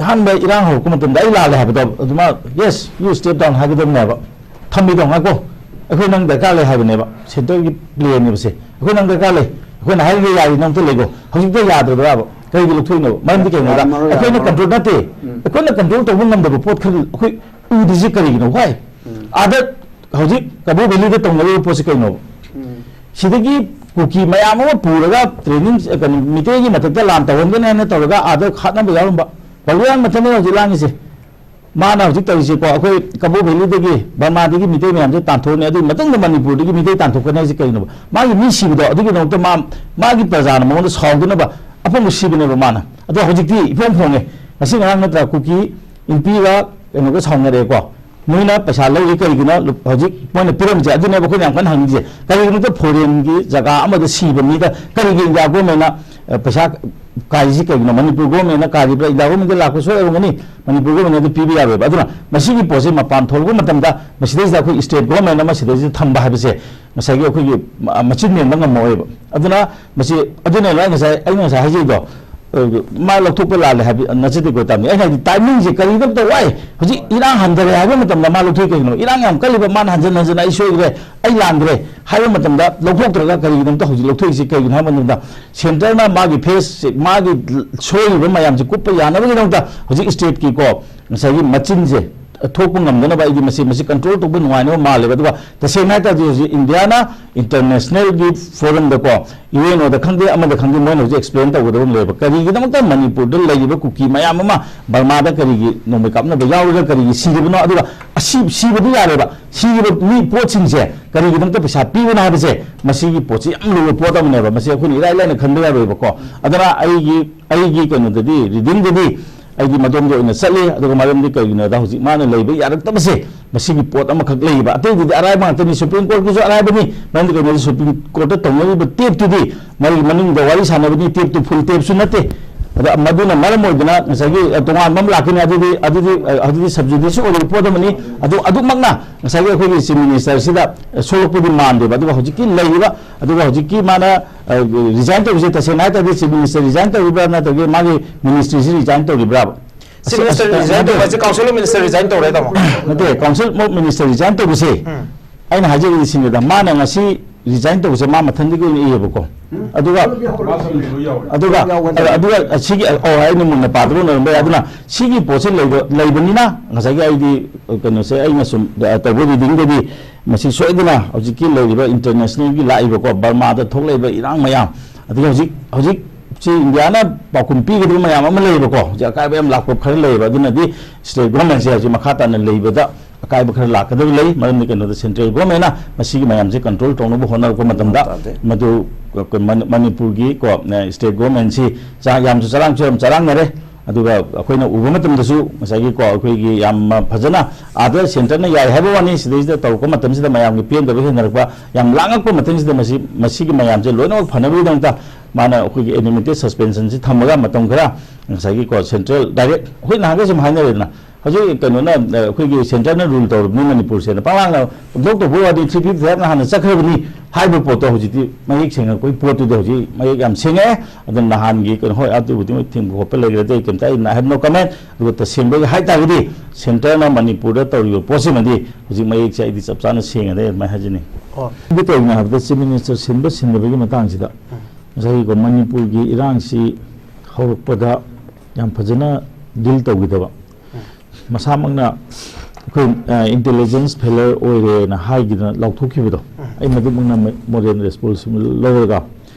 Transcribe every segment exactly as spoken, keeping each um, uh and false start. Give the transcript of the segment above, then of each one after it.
ꯑꯍꯥꯟꯕ ꯏꯔꯥꯡ ꯍꯧꯔꯛꯄ ꯃꯇꯝꯗ ꯑꯩ ꯂꯥꯜꯂꯦ ꯍꯥꯏꯕꯗꯣ ꯑꯗꯨꯃ, "Yes, you step down" ꯍꯥꯏꯒꯗꯕꯅꯦꯕ꯫ "ꯊꯝꯃꯤꯗꯣ ꯉꯥꯏꯈꯣ, ꯑꯩꯈꯣꯏ ꯅꯪ ꯗꯔꯀꯥꯔ ꯂꯩ" ꯍꯥꯏꯕꯅꯦꯕ꯫ ꯁꯦꯟꯇꯔꯒꯤ ꯄ꯭ꯂꯦꯅꯦꯕ ꯁꯦ꯫ "ꯑꯩꯈꯣꯏ ꯅꯪ ꯗꯔꯀꯥꯔ ꯂꯩ, ꯑꯩꯈꯣꯏꯅ ꯍꯥꯏꯔꯤꯕ ꯌꯥꯔꯤ, ꯅꯪ ꯑꯝꯇ ꯂꯩꯈꯣ"꯫ ꯍꯧꯖꯤꯛꯇ ꯌꯥꯗ꯭ꯔꯕ꯭ꯔꯥꯕ? ꯀꯔꯤꯒꯤ ꯂꯧꯊꯣꯛꯏꯅꯣ? ꯃꯔꯝꯗꯤ ꯀꯩꯅꯣꯗ, ꯌꯥꯔꯝꯃꯔꯣꯏ, ꯑꯩꯈꯣꯏꯅ ꯌꯥꯔꯝꯃꯔꯣꯏ꯫ ꯀꯟꯇ꯭ꯔꯣꯜ ꯅꯠꯇꯦ꯫ ꯎꯝ꯫ ꯑꯩꯈꯣꯏꯅ ꯀꯟꯇ꯭ꯔꯣꯜ ꯇꯧꯕ ꯉꯝꯗꯕ ꯄꯣꯠ ꯈꯔ ꯑꯩꯈꯣꯏ ꯎꯗ꯭ꯔꯤꯁꯦ ꯀꯔꯤꯒꯤꯅꯣ? Why? ꯎꯝ꯫ ꯑꯥꯗ ꯍꯧꯖꯤꯛ ꯀꯕꯣ ꯚꯦꯂꯤꯗ ꯇꯧꯅꯔꯤꯕ ꯄꯣꯠꯁꯤ ꯀꯩꯅꯣꯕ? ꯎꯝ꯫ ꯁꯤꯗꯒꯤ ꯀꯨꯀꯤ ꯃꯌꯥꯝ ꯑꯃ ꯄꯨꯔꯒ ꯇ꯭ꯔꯦꯅꯤꯡ, ꯀꯩꯅꯣ, ꯃꯤꯇꯩꯒꯤ ꯃꯊꯛꯇ ꯂꯥꯟ ꯇꯧꯍꯟꯒꯅꯤ ꯍꯥꯏꯅ ꯇꯧꯔꯒ ꯑꯥꯗ ꯍꯥꯠꯅꯕ ꯌꯥꯎꯔꯝꯕ꯫ ꯕꯥꯂꯤꯌꯥꯟ ꯃꯊꯟꯇ ꯍꯧꯖꯤꯛ ꯂꯥꯡꯉꯤꯁꯦ꯫ ꯃꯥꯅ ꯍꯧꯖꯤꯛ ꯇꯧꯔꯤꯁꯦꯀꯣ, ꯑꯩꯈꯣꯏ ꯀꯕꯣ ꯚꯦꯂꯤꯗꯒꯤ, ꯕꯔꯃꯥꯗꯒꯤ ꯃꯤꯇꯩ ꯃꯌꯥꯝꯁꯦ ꯇꯥꯟꯊꯣꯛꯑꯅꯤ, ꯑꯗꯨꯒꯤ ꯃꯇꯨꯡꯗ ꯃꯅꯤꯄꯨꯔꯗꯒꯤ ꯃꯤꯇꯩ ꯇꯥꯟꯊꯣꯛꯀꯅꯤ ꯍꯥꯏꯁꯦ ꯀꯩꯅꯣꯕ? ꯃꯥꯒꯤ ꯃꯤ ꯁꯤꯕꯗꯣ ꯑꯗꯨꯒꯤꯗꯃꯛꯇ ꯃꯥ, ꯃꯥꯒꯤ ꯄ꯭ꯔꯖꯥꯅ ꯃꯉꯣꯟꯗ ꯁꯥꯎꯗꯅꯕ ꯑꯄꯪꯕ ꯁꯤꯕꯅꯦꯕ ꯃꯥꯅ꯫ ꯑꯗꯣ ꯍꯧꯖꯤꯛꯇꯤ ꯏꯐꯣꯡ ꯐꯣꯡꯉꯦ꯫ ꯉꯁꯤ ꯉꯔꯥꯡ ꯅꯠꯇ꯭ꯔꯥ ꯀꯨꯀꯤ ꯏꯟꯄꯤꯒ ꯀꯩꯅꯣꯒ ꯁꯥꯎꯅꯔꯦꯀꯣ꯫ ꯃꯣꯏꯅ ꯄꯩꯁꯥ ꯂꯧꯔꯤ ꯀꯔꯤꯒꯤꯅꯣ? ꯍꯧꯖꯤꯛ ꯃꯣꯏꯅ ꯄꯤꯔꯝꯃꯤꯁꯦ ꯑꯗꯨꯅꯦꯕ ꯑꯩꯈꯣꯏꯅ ꯌꯥꯝ ꯀꯟꯅ ꯍꯪꯅꯤꯡꯉꯤꯁꯦ꯫ ꯀꯔꯤꯒꯤꯅꯣꯗ ꯐꯣꯔꯦꯟꯒꯤ ꯖꯒꯥ ꯑꯃꯗ ꯁꯤꯕ ꯃꯤꯗ ꯀꯔꯤꯒꯤ ꯏꯟꯗꯤꯌꯥ ꯒꯣꯔꯃꯦꯟꯅ, ꯑ, ꯄꯩꯁꯥ ꯀꯥꯏꯔꯤꯁꯤ ꯀꯩꯒꯤꯅꯣ? ꯃꯅꯤꯄꯨꯔ ꯒꯣꯔꯃꯦꯟꯅ ꯀꯥꯏꯔꯤꯕ꯭ꯔꯥ? ꯏꯟꯗꯤꯌꯥ ꯒꯣꯔꯃꯦꯟꯗ ꯂꯥꯛꯄ ꯁꯣꯏ ꯑꯣꯏꯔꯝꯒꯅꯤ꯫ ꯃꯅꯤꯄꯨꯔ ꯒꯣꯔꯃꯦꯟꯅ ꯑꯗꯨ ꯄꯤꯕ ꯌꯥꯔꯣꯏꯕ꯫ ꯑꯗꯨꯅ ꯃꯁꯤꯒꯤ ꯄꯣꯠꯁꯦ ꯃꯄꯥꯟ ꯊꯣꯛꯂꯛꯄ ꯃꯇꯝꯗ ꯃꯁꯤꯗꯩꯁꯤꯗ ꯑꯩꯈꯣꯏ ꯁ꯭ꯇꯦꯠ ꯒꯣꯔꯃꯦꯟ ꯑꯃ ꯁꯤꯗꯩꯁꯤꯗ ꯊꯝꯕ ꯍꯥꯏꯕꯁꯦ ꯉꯁꯥꯏꯒꯤ ꯑꯩꯈꯣꯏꯒꯤ ꯃ-, ꯃꯆꯤꯟ ꯃꯦꯟꯕ ꯉꯝꯃꯛꯑꯣꯏꯕ꯫ ꯑꯗꯨꯅ ꯃꯁꯤ, ꯑꯗꯨꯅꯦꯕ ꯑꯩ ꯉꯁꯥꯏ, ꯑꯩꯅ ꯉꯁꯥꯏ ꯍꯥꯏꯖꯩꯗꯣ, ꯑ, ꯃꯥ ꯂꯧꯊꯣꯛꯄ ꯂꯥꯜꯂꯦ ꯍꯥꯏꯕ ꯅꯠꯆꯗꯦꯀꯣ, ꯇꯥꯃꯤ꯫ ꯑꯩꯅ ꯍꯥꯏꯗꯤ ꯇꯥꯏꯃꯤꯡꯁꯦ ꯀꯔꯤꯒꯤꯅꯣ ꯋꯥꯏ꯫ ꯍꯧꯖꯤꯛ ꯏꯔꯥꯡ ꯍꯟꯊꯔꯦ ꯍꯥꯏꯕ ꯃꯇꯝꯗ ꯃꯥ ꯂꯧꯊꯣꯛꯏ ꯀꯩꯒꯤꯅꯣ? ꯏꯔꯥꯡ ꯌꯥꯝ ꯀꯜꯂꯤꯕ, ꯃꯥꯅ ꯍꯟꯖꯟ ꯍꯟꯖꯟꯅ "ꯑꯩ ꯁꯣꯏꯈ꯭ꯔꯦ, ꯑꯩ ꯂꯥꯟꯈ꯭ꯔꯦ" ꯍꯥꯏꯕ ꯃꯇꯝꯗ ꯂꯧꯊꯣꯛꯇ꯭ꯔꯒ ꯀꯔꯤꯒꯤꯗꯃꯛꯇ ꯍꯧꯖꯤꯛ ꯂꯧꯊꯣꯛꯏꯁꯦ ꯀꯩꯒꯤꯅꯣ ꯍꯥꯏꯕ ꯃꯇꯝꯗ, ꯁꯦꯟꯇꯔꯅ ꯃꯥꯒꯤ ꯐꯦꯁ, ꯃꯥꯒꯤ ꯁꯣꯏꯔꯤꯕ ꯃꯌꯥꯝꯁꯦ ꯀꯨꯞꯄ ꯌꯥꯅꯕꯒꯤꯗꯃꯛꯇ ꯍꯧꯖꯤꯛ ꯁ꯭ꯇꯦꯠꯀꯤꯀꯣ, ꯉꯁꯥꯏꯒꯤ ꯃꯆꯤꯟꯁꯦ ꯊꯣꯛꯄ ꯉꯝꯗꯅꯕ ꯑꯩꯗꯤ ꯃꯁꯤ, ꯃꯁꯤ ꯀꯟꯇ꯭ꯔꯣꯜ ꯇꯧꯕ ꯅꯨꯡꯉꯥꯏꯅꯕ ꯃꯥꯜꯂꯦꯕ꯫ ꯑꯗꯨꯒ ꯇꯁꯦꯡꯅ ꯍꯥꯏ ꯇꯥꯔꯗꯤ ꯍꯧꯖꯤꯛ ꯏꯟꯗꯤꯌꯥꯅ ꯏꯟꯇꯔꯅꯦꯁꯅꯦꯜꯒꯤ ꯐꯣꯔꯝꯗꯀꯣ, ꯌꯨ ꯑꯦꯟ ꯑꯣꯗ ꯈꯪꯗꯦ, ꯑꯃꯗ ꯈꯪꯗꯦ, ꯃꯣꯏꯅ ꯍꯧꯖꯤꯛ ꯑꯦꯛꯁꯄ꯭ꯂꯦꯟ ꯇꯧꯒꯗꯕ ꯑꯃ ꯂꯩꯌꯦꯕ꯫ ꯀꯔꯤꯒꯤꯗꯃꯛꯇ ꯃꯅꯤꯄꯨꯔꯗ ꯂꯩꯔꯤꯕ ꯀꯨꯀꯤ ꯃꯌꯥꯝ ꯑꯃ ꯕꯔꯃꯥꯗ ꯀꯔꯤꯒꯤ ꯅꯣꯡꯃꯩ ꯀꯥꯞꯅꯕ ꯌꯥꯎꯔꯒ ꯀꯔꯤꯒꯤ ꯁꯤꯔꯤꯕꯅꯣ? ꯑꯗꯨꯒ ꯑꯁꯤ-, ꯁꯤꯕꯗꯤ ꯌꯥꯔꯦꯕ, ꯁꯤꯔꯤꯕ ꯃꯤ ꯄꯣꯠꯁꯤꯡꯁꯦ ꯀꯔꯤꯒꯤꯗꯃꯛꯇ ꯄꯩꯁꯥ ꯄꯤꯕꯅꯣ ꯍꯥꯏꯕꯁꯦ, ꯃꯁꯤꯒꯤ ꯄꯣꯠꯁꯤ ꯌꯥꯝ ꯂꯨꯕ ꯄꯣꯠ ꯑꯃꯅꯦꯕ꯫ ꯃꯁꯤ ꯑꯩꯈꯣꯏꯅ ꯏꯔꯥꯏ ꯂꯥꯏꯅ ꯈꯟꯕ ꯌꯥꯔꯣꯏꯕꯀꯣ꯫ ꯑꯗꯨꯅ ꯑꯩꯒꯤ, ꯑꯩꯒꯤ ꯀꯩꯅꯣꯗꯗꯤ, ꯔꯤꯗꯤꯡꯗꯗꯤ ꯑꯩꯗꯤ ꯃꯗꯣꯝꯗ ꯑꯣꯏꯅ ꯆꯠꯂꯤ꯫ ꯑꯗꯨꯒ ꯃꯔꯝꯗꯤ ꯀꯩꯒꯤꯅꯣꯗ ꯍꯧꯖꯤꯛ ꯃꯥꯅ ꯂꯩꯕ ꯌꯥꯔꯛꯇꯕꯁꯦ, ꯃꯁꯤꯒꯤ ꯄꯣꯠ ꯑꯃꯈꯛ ꯂꯩꯌꯦꯕ꯫ ꯑꯇꯩꯗꯨꯗꯤ ꯑꯔꯥꯏꯕ ꯉꯥꯛꯇꯅꯤ, ꯁꯨꯄ꯭ꯔꯤꯝ ꯀꯣꯔꯠꯀꯤꯁꯨ ꯑꯔꯥꯏꯕꯅꯤ꯫ ꯃꯔꯝꯗꯤ ꯀꯩꯅꯣꯗ ꯁꯨꯄ꯭ꯔꯤꯝ ꯀꯣꯔꯠꯇ ꯇꯧꯅꯔꯤꯕ ꯇꯦꯞꯇꯨꯗꯤ ꯃꯥꯒꯤ ꯃꯅꯨꯡꯗ ꯋꯥꯔꯤ ꯁꯥꯟꯅꯕꯅꯤ, ꯇꯦꯞꯇꯨ ꯐꯨꯜ ꯇꯦꯞꯁꯨ ꯅꯠꯇꯦ꯫ ꯑꯗ ꯃꯗꯨꯅ ꯃꯔꯝ ꯑꯣꯏꯗꯅ ꯉꯁꯥꯏꯒꯤ, ꯑ, ꯇꯣꯉꯥꯟꯕ ꯑꯃ ꯂꯥꯛꯀꯅꯤ꯫ ꯑꯗꯨꯗꯤ, ꯑꯗꯨꯗꯤ, ꯑ, ꯑꯗꯨꯗꯤ ꯁꯕꯖꯨꯗꯤꯁ ꯑꯣꯏꯔꯤꯕ ꯄꯣꯠ ꯑꯃꯅꯤ꯫ ꯑꯗꯨ, ꯑꯗꯨꯃꯛꯅ ꯉꯁꯥꯏꯒꯤ ꯑꯩꯈꯣꯏꯒꯤ ꯆꯤꯐ ꯃꯤꯅꯤꯁꯇꯔꯁꯤꯗ, ꯑ, ꯁꯣꯛꯂꯛꯄꯗꯤ ꯃꯥꯟꯗꯦꯕ꯫ ꯑꯗꯨꯒ ꯍꯧꯖꯤꯛꯀꯤ ꯂꯩꯔꯤꯕ, ꯑꯗꯨꯒ ꯍꯧꯖꯤꯛꯀꯤ ꯃꯥꯅ, ꯑ, ꯔꯤꯖꯥꯏꯟ ꯇꯧꯔꯤꯁꯦ, ꯇꯁꯦꯡꯅ ꯍꯥꯏ ꯇꯥꯔꯗꯤ ꯆꯤꯐ ꯃꯤꯅꯤꯁꯇꯔ ꯔꯤꯖꯥꯏꯟ ꯇꯧꯔꯤꯕ꯭ꯔꯥ, ꯅꯠꯇ꯭ꯔꯒ ꯃꯥꯒꯤ ꯃꯤꯅꯤꯁꯇ꯭ꯔꯤꯁꯤ ꯔꯤꯖꯥꯏꯟ ꯇꯧꯔꯤꯕ꯭ꯔꯥꯕ? Chief Minister resign ꯇꯧꯕ ꯍꯥꯏꯁꯦ Council of Minister resign ꯇꯧꯔꯦ, ꯇꯥꯃꯣ? ꯅꯠꯇꯦ, Council of Minister resign ꯇꯧꯕꯁꯦ, ꯎꯝ꯫ ꯑꯩꯅ ꯍꯥꯏꯖꯔꯤꯗꯤ ꯁꯤꯅꯤꯗ, ꯃꯥꯅ ꯉꯁꯤ resign ꯇꯧꯕꯁꯦ ꯃꯥ ꯃꯊꯟꯗꯒꯤ ꯑꯣꯏꯅ ꯏꯌꯦꯕꯀꯣ꯫ ꯑꯗꯨꯒ, ꯑꯗꯨꯒ, ꯑꯗꯨꯒ ꯁꯤꯒꯤ, ꯑꯣ, ꯑꯩꯅ ꯃꯨꯟꯅ ꯄꯥꯗꯕ ꯑꯣꯏꯔꯝꯕ ꯌꯥꯏ꯫ ꯑꯗꯨꯅ ꯁꯤꯒꯤ ꯄꯣꯠꯁꯦ ꯂꯩꯕ, ꯂꯩꯕꯅꯤꯅ ꯉꯁꯥꯏꯒꯤ ꯑꯩꯗꯤ, ꯀꯩꯅꯣꯁꯦ, ꯑꯩꯅ ꯁꯨꯝ, ꯑ, ꯇꯧꯕ readingꯗꯗꯤ ꯃꯁꯤ ꯁꯣꯏꯗꯅ ꯍꯧꯖꯤꯛꯀꯤ ꯂꯩꯔꯤꯕ internationalꯒꯤ ꯂꯥꯛꯏꯕꯀꯣ, ꯕꯔꯃꯥꯗ ꯊꯣꯛꯂꯛꯏꯕ ꯏꯔꯥꯡ ꯃꯌꯥꯝ, ꯑꯗꯒꯤ ꯍꯧꯖꯤꯛ, ꯍꯧꯖꯤꯛ ꯁꯤ ꯏꯟꯗꯤꯌꯥꯅ ꯄꯥꯎꯈꯨꯝ ꯄꯤꯒꯗꯕ ꯃꯌꯥꯝ ꯑꯃ ꯂꯩꯌꯦꯕꯀꯣ, ꯍꯧꯖꯤꯛ ꯑꯀꯥꯏꯕ ꯌꯥꯝ ꯂꯥꯛꯄ ꯈꯔ ꯂꯩꯌꯦꯕ꯫ ꯑꯗꯨꯅꯗꯤ state governmentꯁꯦ ꯍꯧꯖꯤꯛ ꯃꯈꯥ ꯇꯥꯅ ꯂꯩꯕꯗ ꯑꯀꯥꯏꯕ ꯈꯔ ꯂꯥꯛꯀꯗꯕ ꯂꯩ꯫ ꯃꯔꯝꯗꯤ ꯀꯩꯅꯣꯗ central governmentꯅ ꯃꯁꯤꯒꯤ ꯃꯌꯥꯝꯁꯦ control ꯇꯧꯅꯕ ꯍꯣꯠꯅꯔꯛꯄ ꯃꯇꯝꯗ ꯇꯥꯗꯦ꯫ ꯃꯗꯨ ꯑꯩꯈꯣꯏ ꯃꯅꯤ-, ꯃꯅꯤꯄꯨꯔꯒꯤ ꯀꯣ, ꯑ, state governmentꯁꯤ ꯆꯥ-, ꯌꯥꯝꯁꯨ ꯆꯔꯥꯡꯁꯨ ꯌꯥꯝ ꯆꯔꯥꯡꯅꯔꯦ꯫ ꯑꯗꯨꯒ ꯑꯩꯈꯣꯏꯅ ꯎꯕ ꯃꯇꯝꯗꯁꯨ ꯉꯁꯥꯏꯒꯤ ꯀꯣ, ꯑꯩꯈꯣꯏꯒꯤ ꯌꯥꯝ ꯐꯖꯅ ꯑꯥꯗ centreꯅ ꯌꯥꯏ ꯍꯥꯏꯕ ꯋꯥꯅꯤ, ꯁꯤꯗꯩꯁꯤꯗ ꯇꯧꯔꯛꯄ ꯃꯇꯝꯁꯤꯗ ꯃꯌꯥꯝꯒꯤ ꯄꯦꯟꯗꯕ ꯍꯦꯟꯅꯔꯛꯄ, ꯌꯥꯝ ꯂꯥꯡꯉꯛꯄ ꯃꯇꯝꯁꯤꯗ ꯃꯁꯤ, ꯃꯁꯤꯒꯤ ꯃꯌꯥꯝꯁꯦ ꯂꯣꯏꯅꯃꯛ ꯐꯅꯕꯒꯤꯗꯃꯛꯇ ꯃꯥꯅ ꯑꯩꯈꯣꯏꯒꯤ administrative suspensionꯁꯤ ꯊꯝꯃꯒ ꯃꯇꯝ ꯈꯔ ꯉꯁꯥꯏꯒꯤ ꯀꯣ, central direct, ꯑꯩꯈꯣꯏ ꯅꯍꯥꯟꯒꯩ ꯁꯨꯝ ꯍꯥꯏꯅꯔꯦꯗꯅ, ꯍꯧꯖꯤꯛ ꯀꯩꯅꯣꯅ, ꯑ, ꯑꯩꯈꯣꯏꯒꯤ centreꯅ rule ꯇꯧꯔꯕꯅꯤ ꯃꯅꯤꯄꯨꯔꯁꯦꯅ, ꯄꯪꯂꯥꯡꯅ ꯄꯪꯇꯧ ꯇꯧꯕ ꯋꯥꯗꯤ, three fifty fiveꯅ ꯍꯥꯟꯅ ꯆꯠꯈ꯭ꯔꯕꯅꯤ ꯍꯥꯏꯕ ꯄꯣꯠꯇꯣ ꯍꯧꯖꯤꯛꯇꯤ ꯃꯌꯦꯛ ꯁꯦꯡꯅ ꯑꯩꯈꯣꯏ ꯄꯣꯠꯇꯨꯗꯤ ꯍꯧꯖꯤꯛ ꯃꯌꯦꯛ ꯌꯥꯝ ꯁꯦꯡꯉꯦ꯫ ꯑꯗꯨꯅ ꯅꯍꯥꯟꯒꯤ ꯀꯩꯅꯣ, ꯍꯣꯏ, ꯑꯗꯨꯕꯨꯗꯤ ꯃꯣꯏ ꯊꯤꯡꯕ ꯈꯣꯠꯄ ꯂꯩꯈ꯭ꯔꯦ, ꯑꯇꯩ ꯀꯩꯝꯇ ꯑꯩ have no comment꯫ ꯑꯗꯨꯒ ꯇꯁꯦꯡꯕꯒꯤ ꯍꯥꯏ ꯇꯥꯔꯒꯗꯤ centreꯅ ꯃꯅꯤꯄꯨꯔꯗ ꯇꯧꯔꯤꯕ ꯄꯣꯠꯁꯤꯃꯗꯤ ꯍꯧꯖꯤꯛ ꯃꯌꯦꯛꯁꯦ ꯑꯩꯗꯤ ꯆꯞ ꯆꯥꯅ ꯁꯦꯡꯉꯦ ꯑꯗꯨꯃꯥꯏꯅ ꯍꯥꯏꯖꯅꯤꯡꯉꯤ꯫ ꯑꯣ꯫ ꯑꯗꯨ ꯇꯧꯔꯤꯅꯦ ꯍꯥꯏꯕꯗ Chief Minister ꯁꯤꯟꯕ ꯁꯤꯟꯗꯕꯒꯤ ꯃꯇꯥꯡꯁꯤꯗ ꯎꯝ꯫ ꯉꯁꯥꯏꯒꯤꯀꯣ, ꯃꯅꯤꯄꯨꯔꯒꯤ ꯏꯔꯥꯡꯁꯤ ꯍꯧꯔꯛꯄꯗ ꯌꯥꯝ ꯐꯖꯅ deal ꯇꯧꯈꯤꯗꯕ, ꯎꯝ꯫ ꯃꯁꯥꯃꯛꯅ ꯑꯩꯈꯣꯏ, ꯑ, intelligence failure ꯑꯣꯏꯔꯦꯅ ꯍꯥꯏꯈꯤꯗꯅ ꯂꯥꯎꯊꯣꯛꯈꯤꯕꯗꯣ, ꯎꯝ꯫ ꯑꯩ ꯃꯗꯨꯃꯛꯅ ꯃ-, moral responsible ꯂꯧꯔꯒ,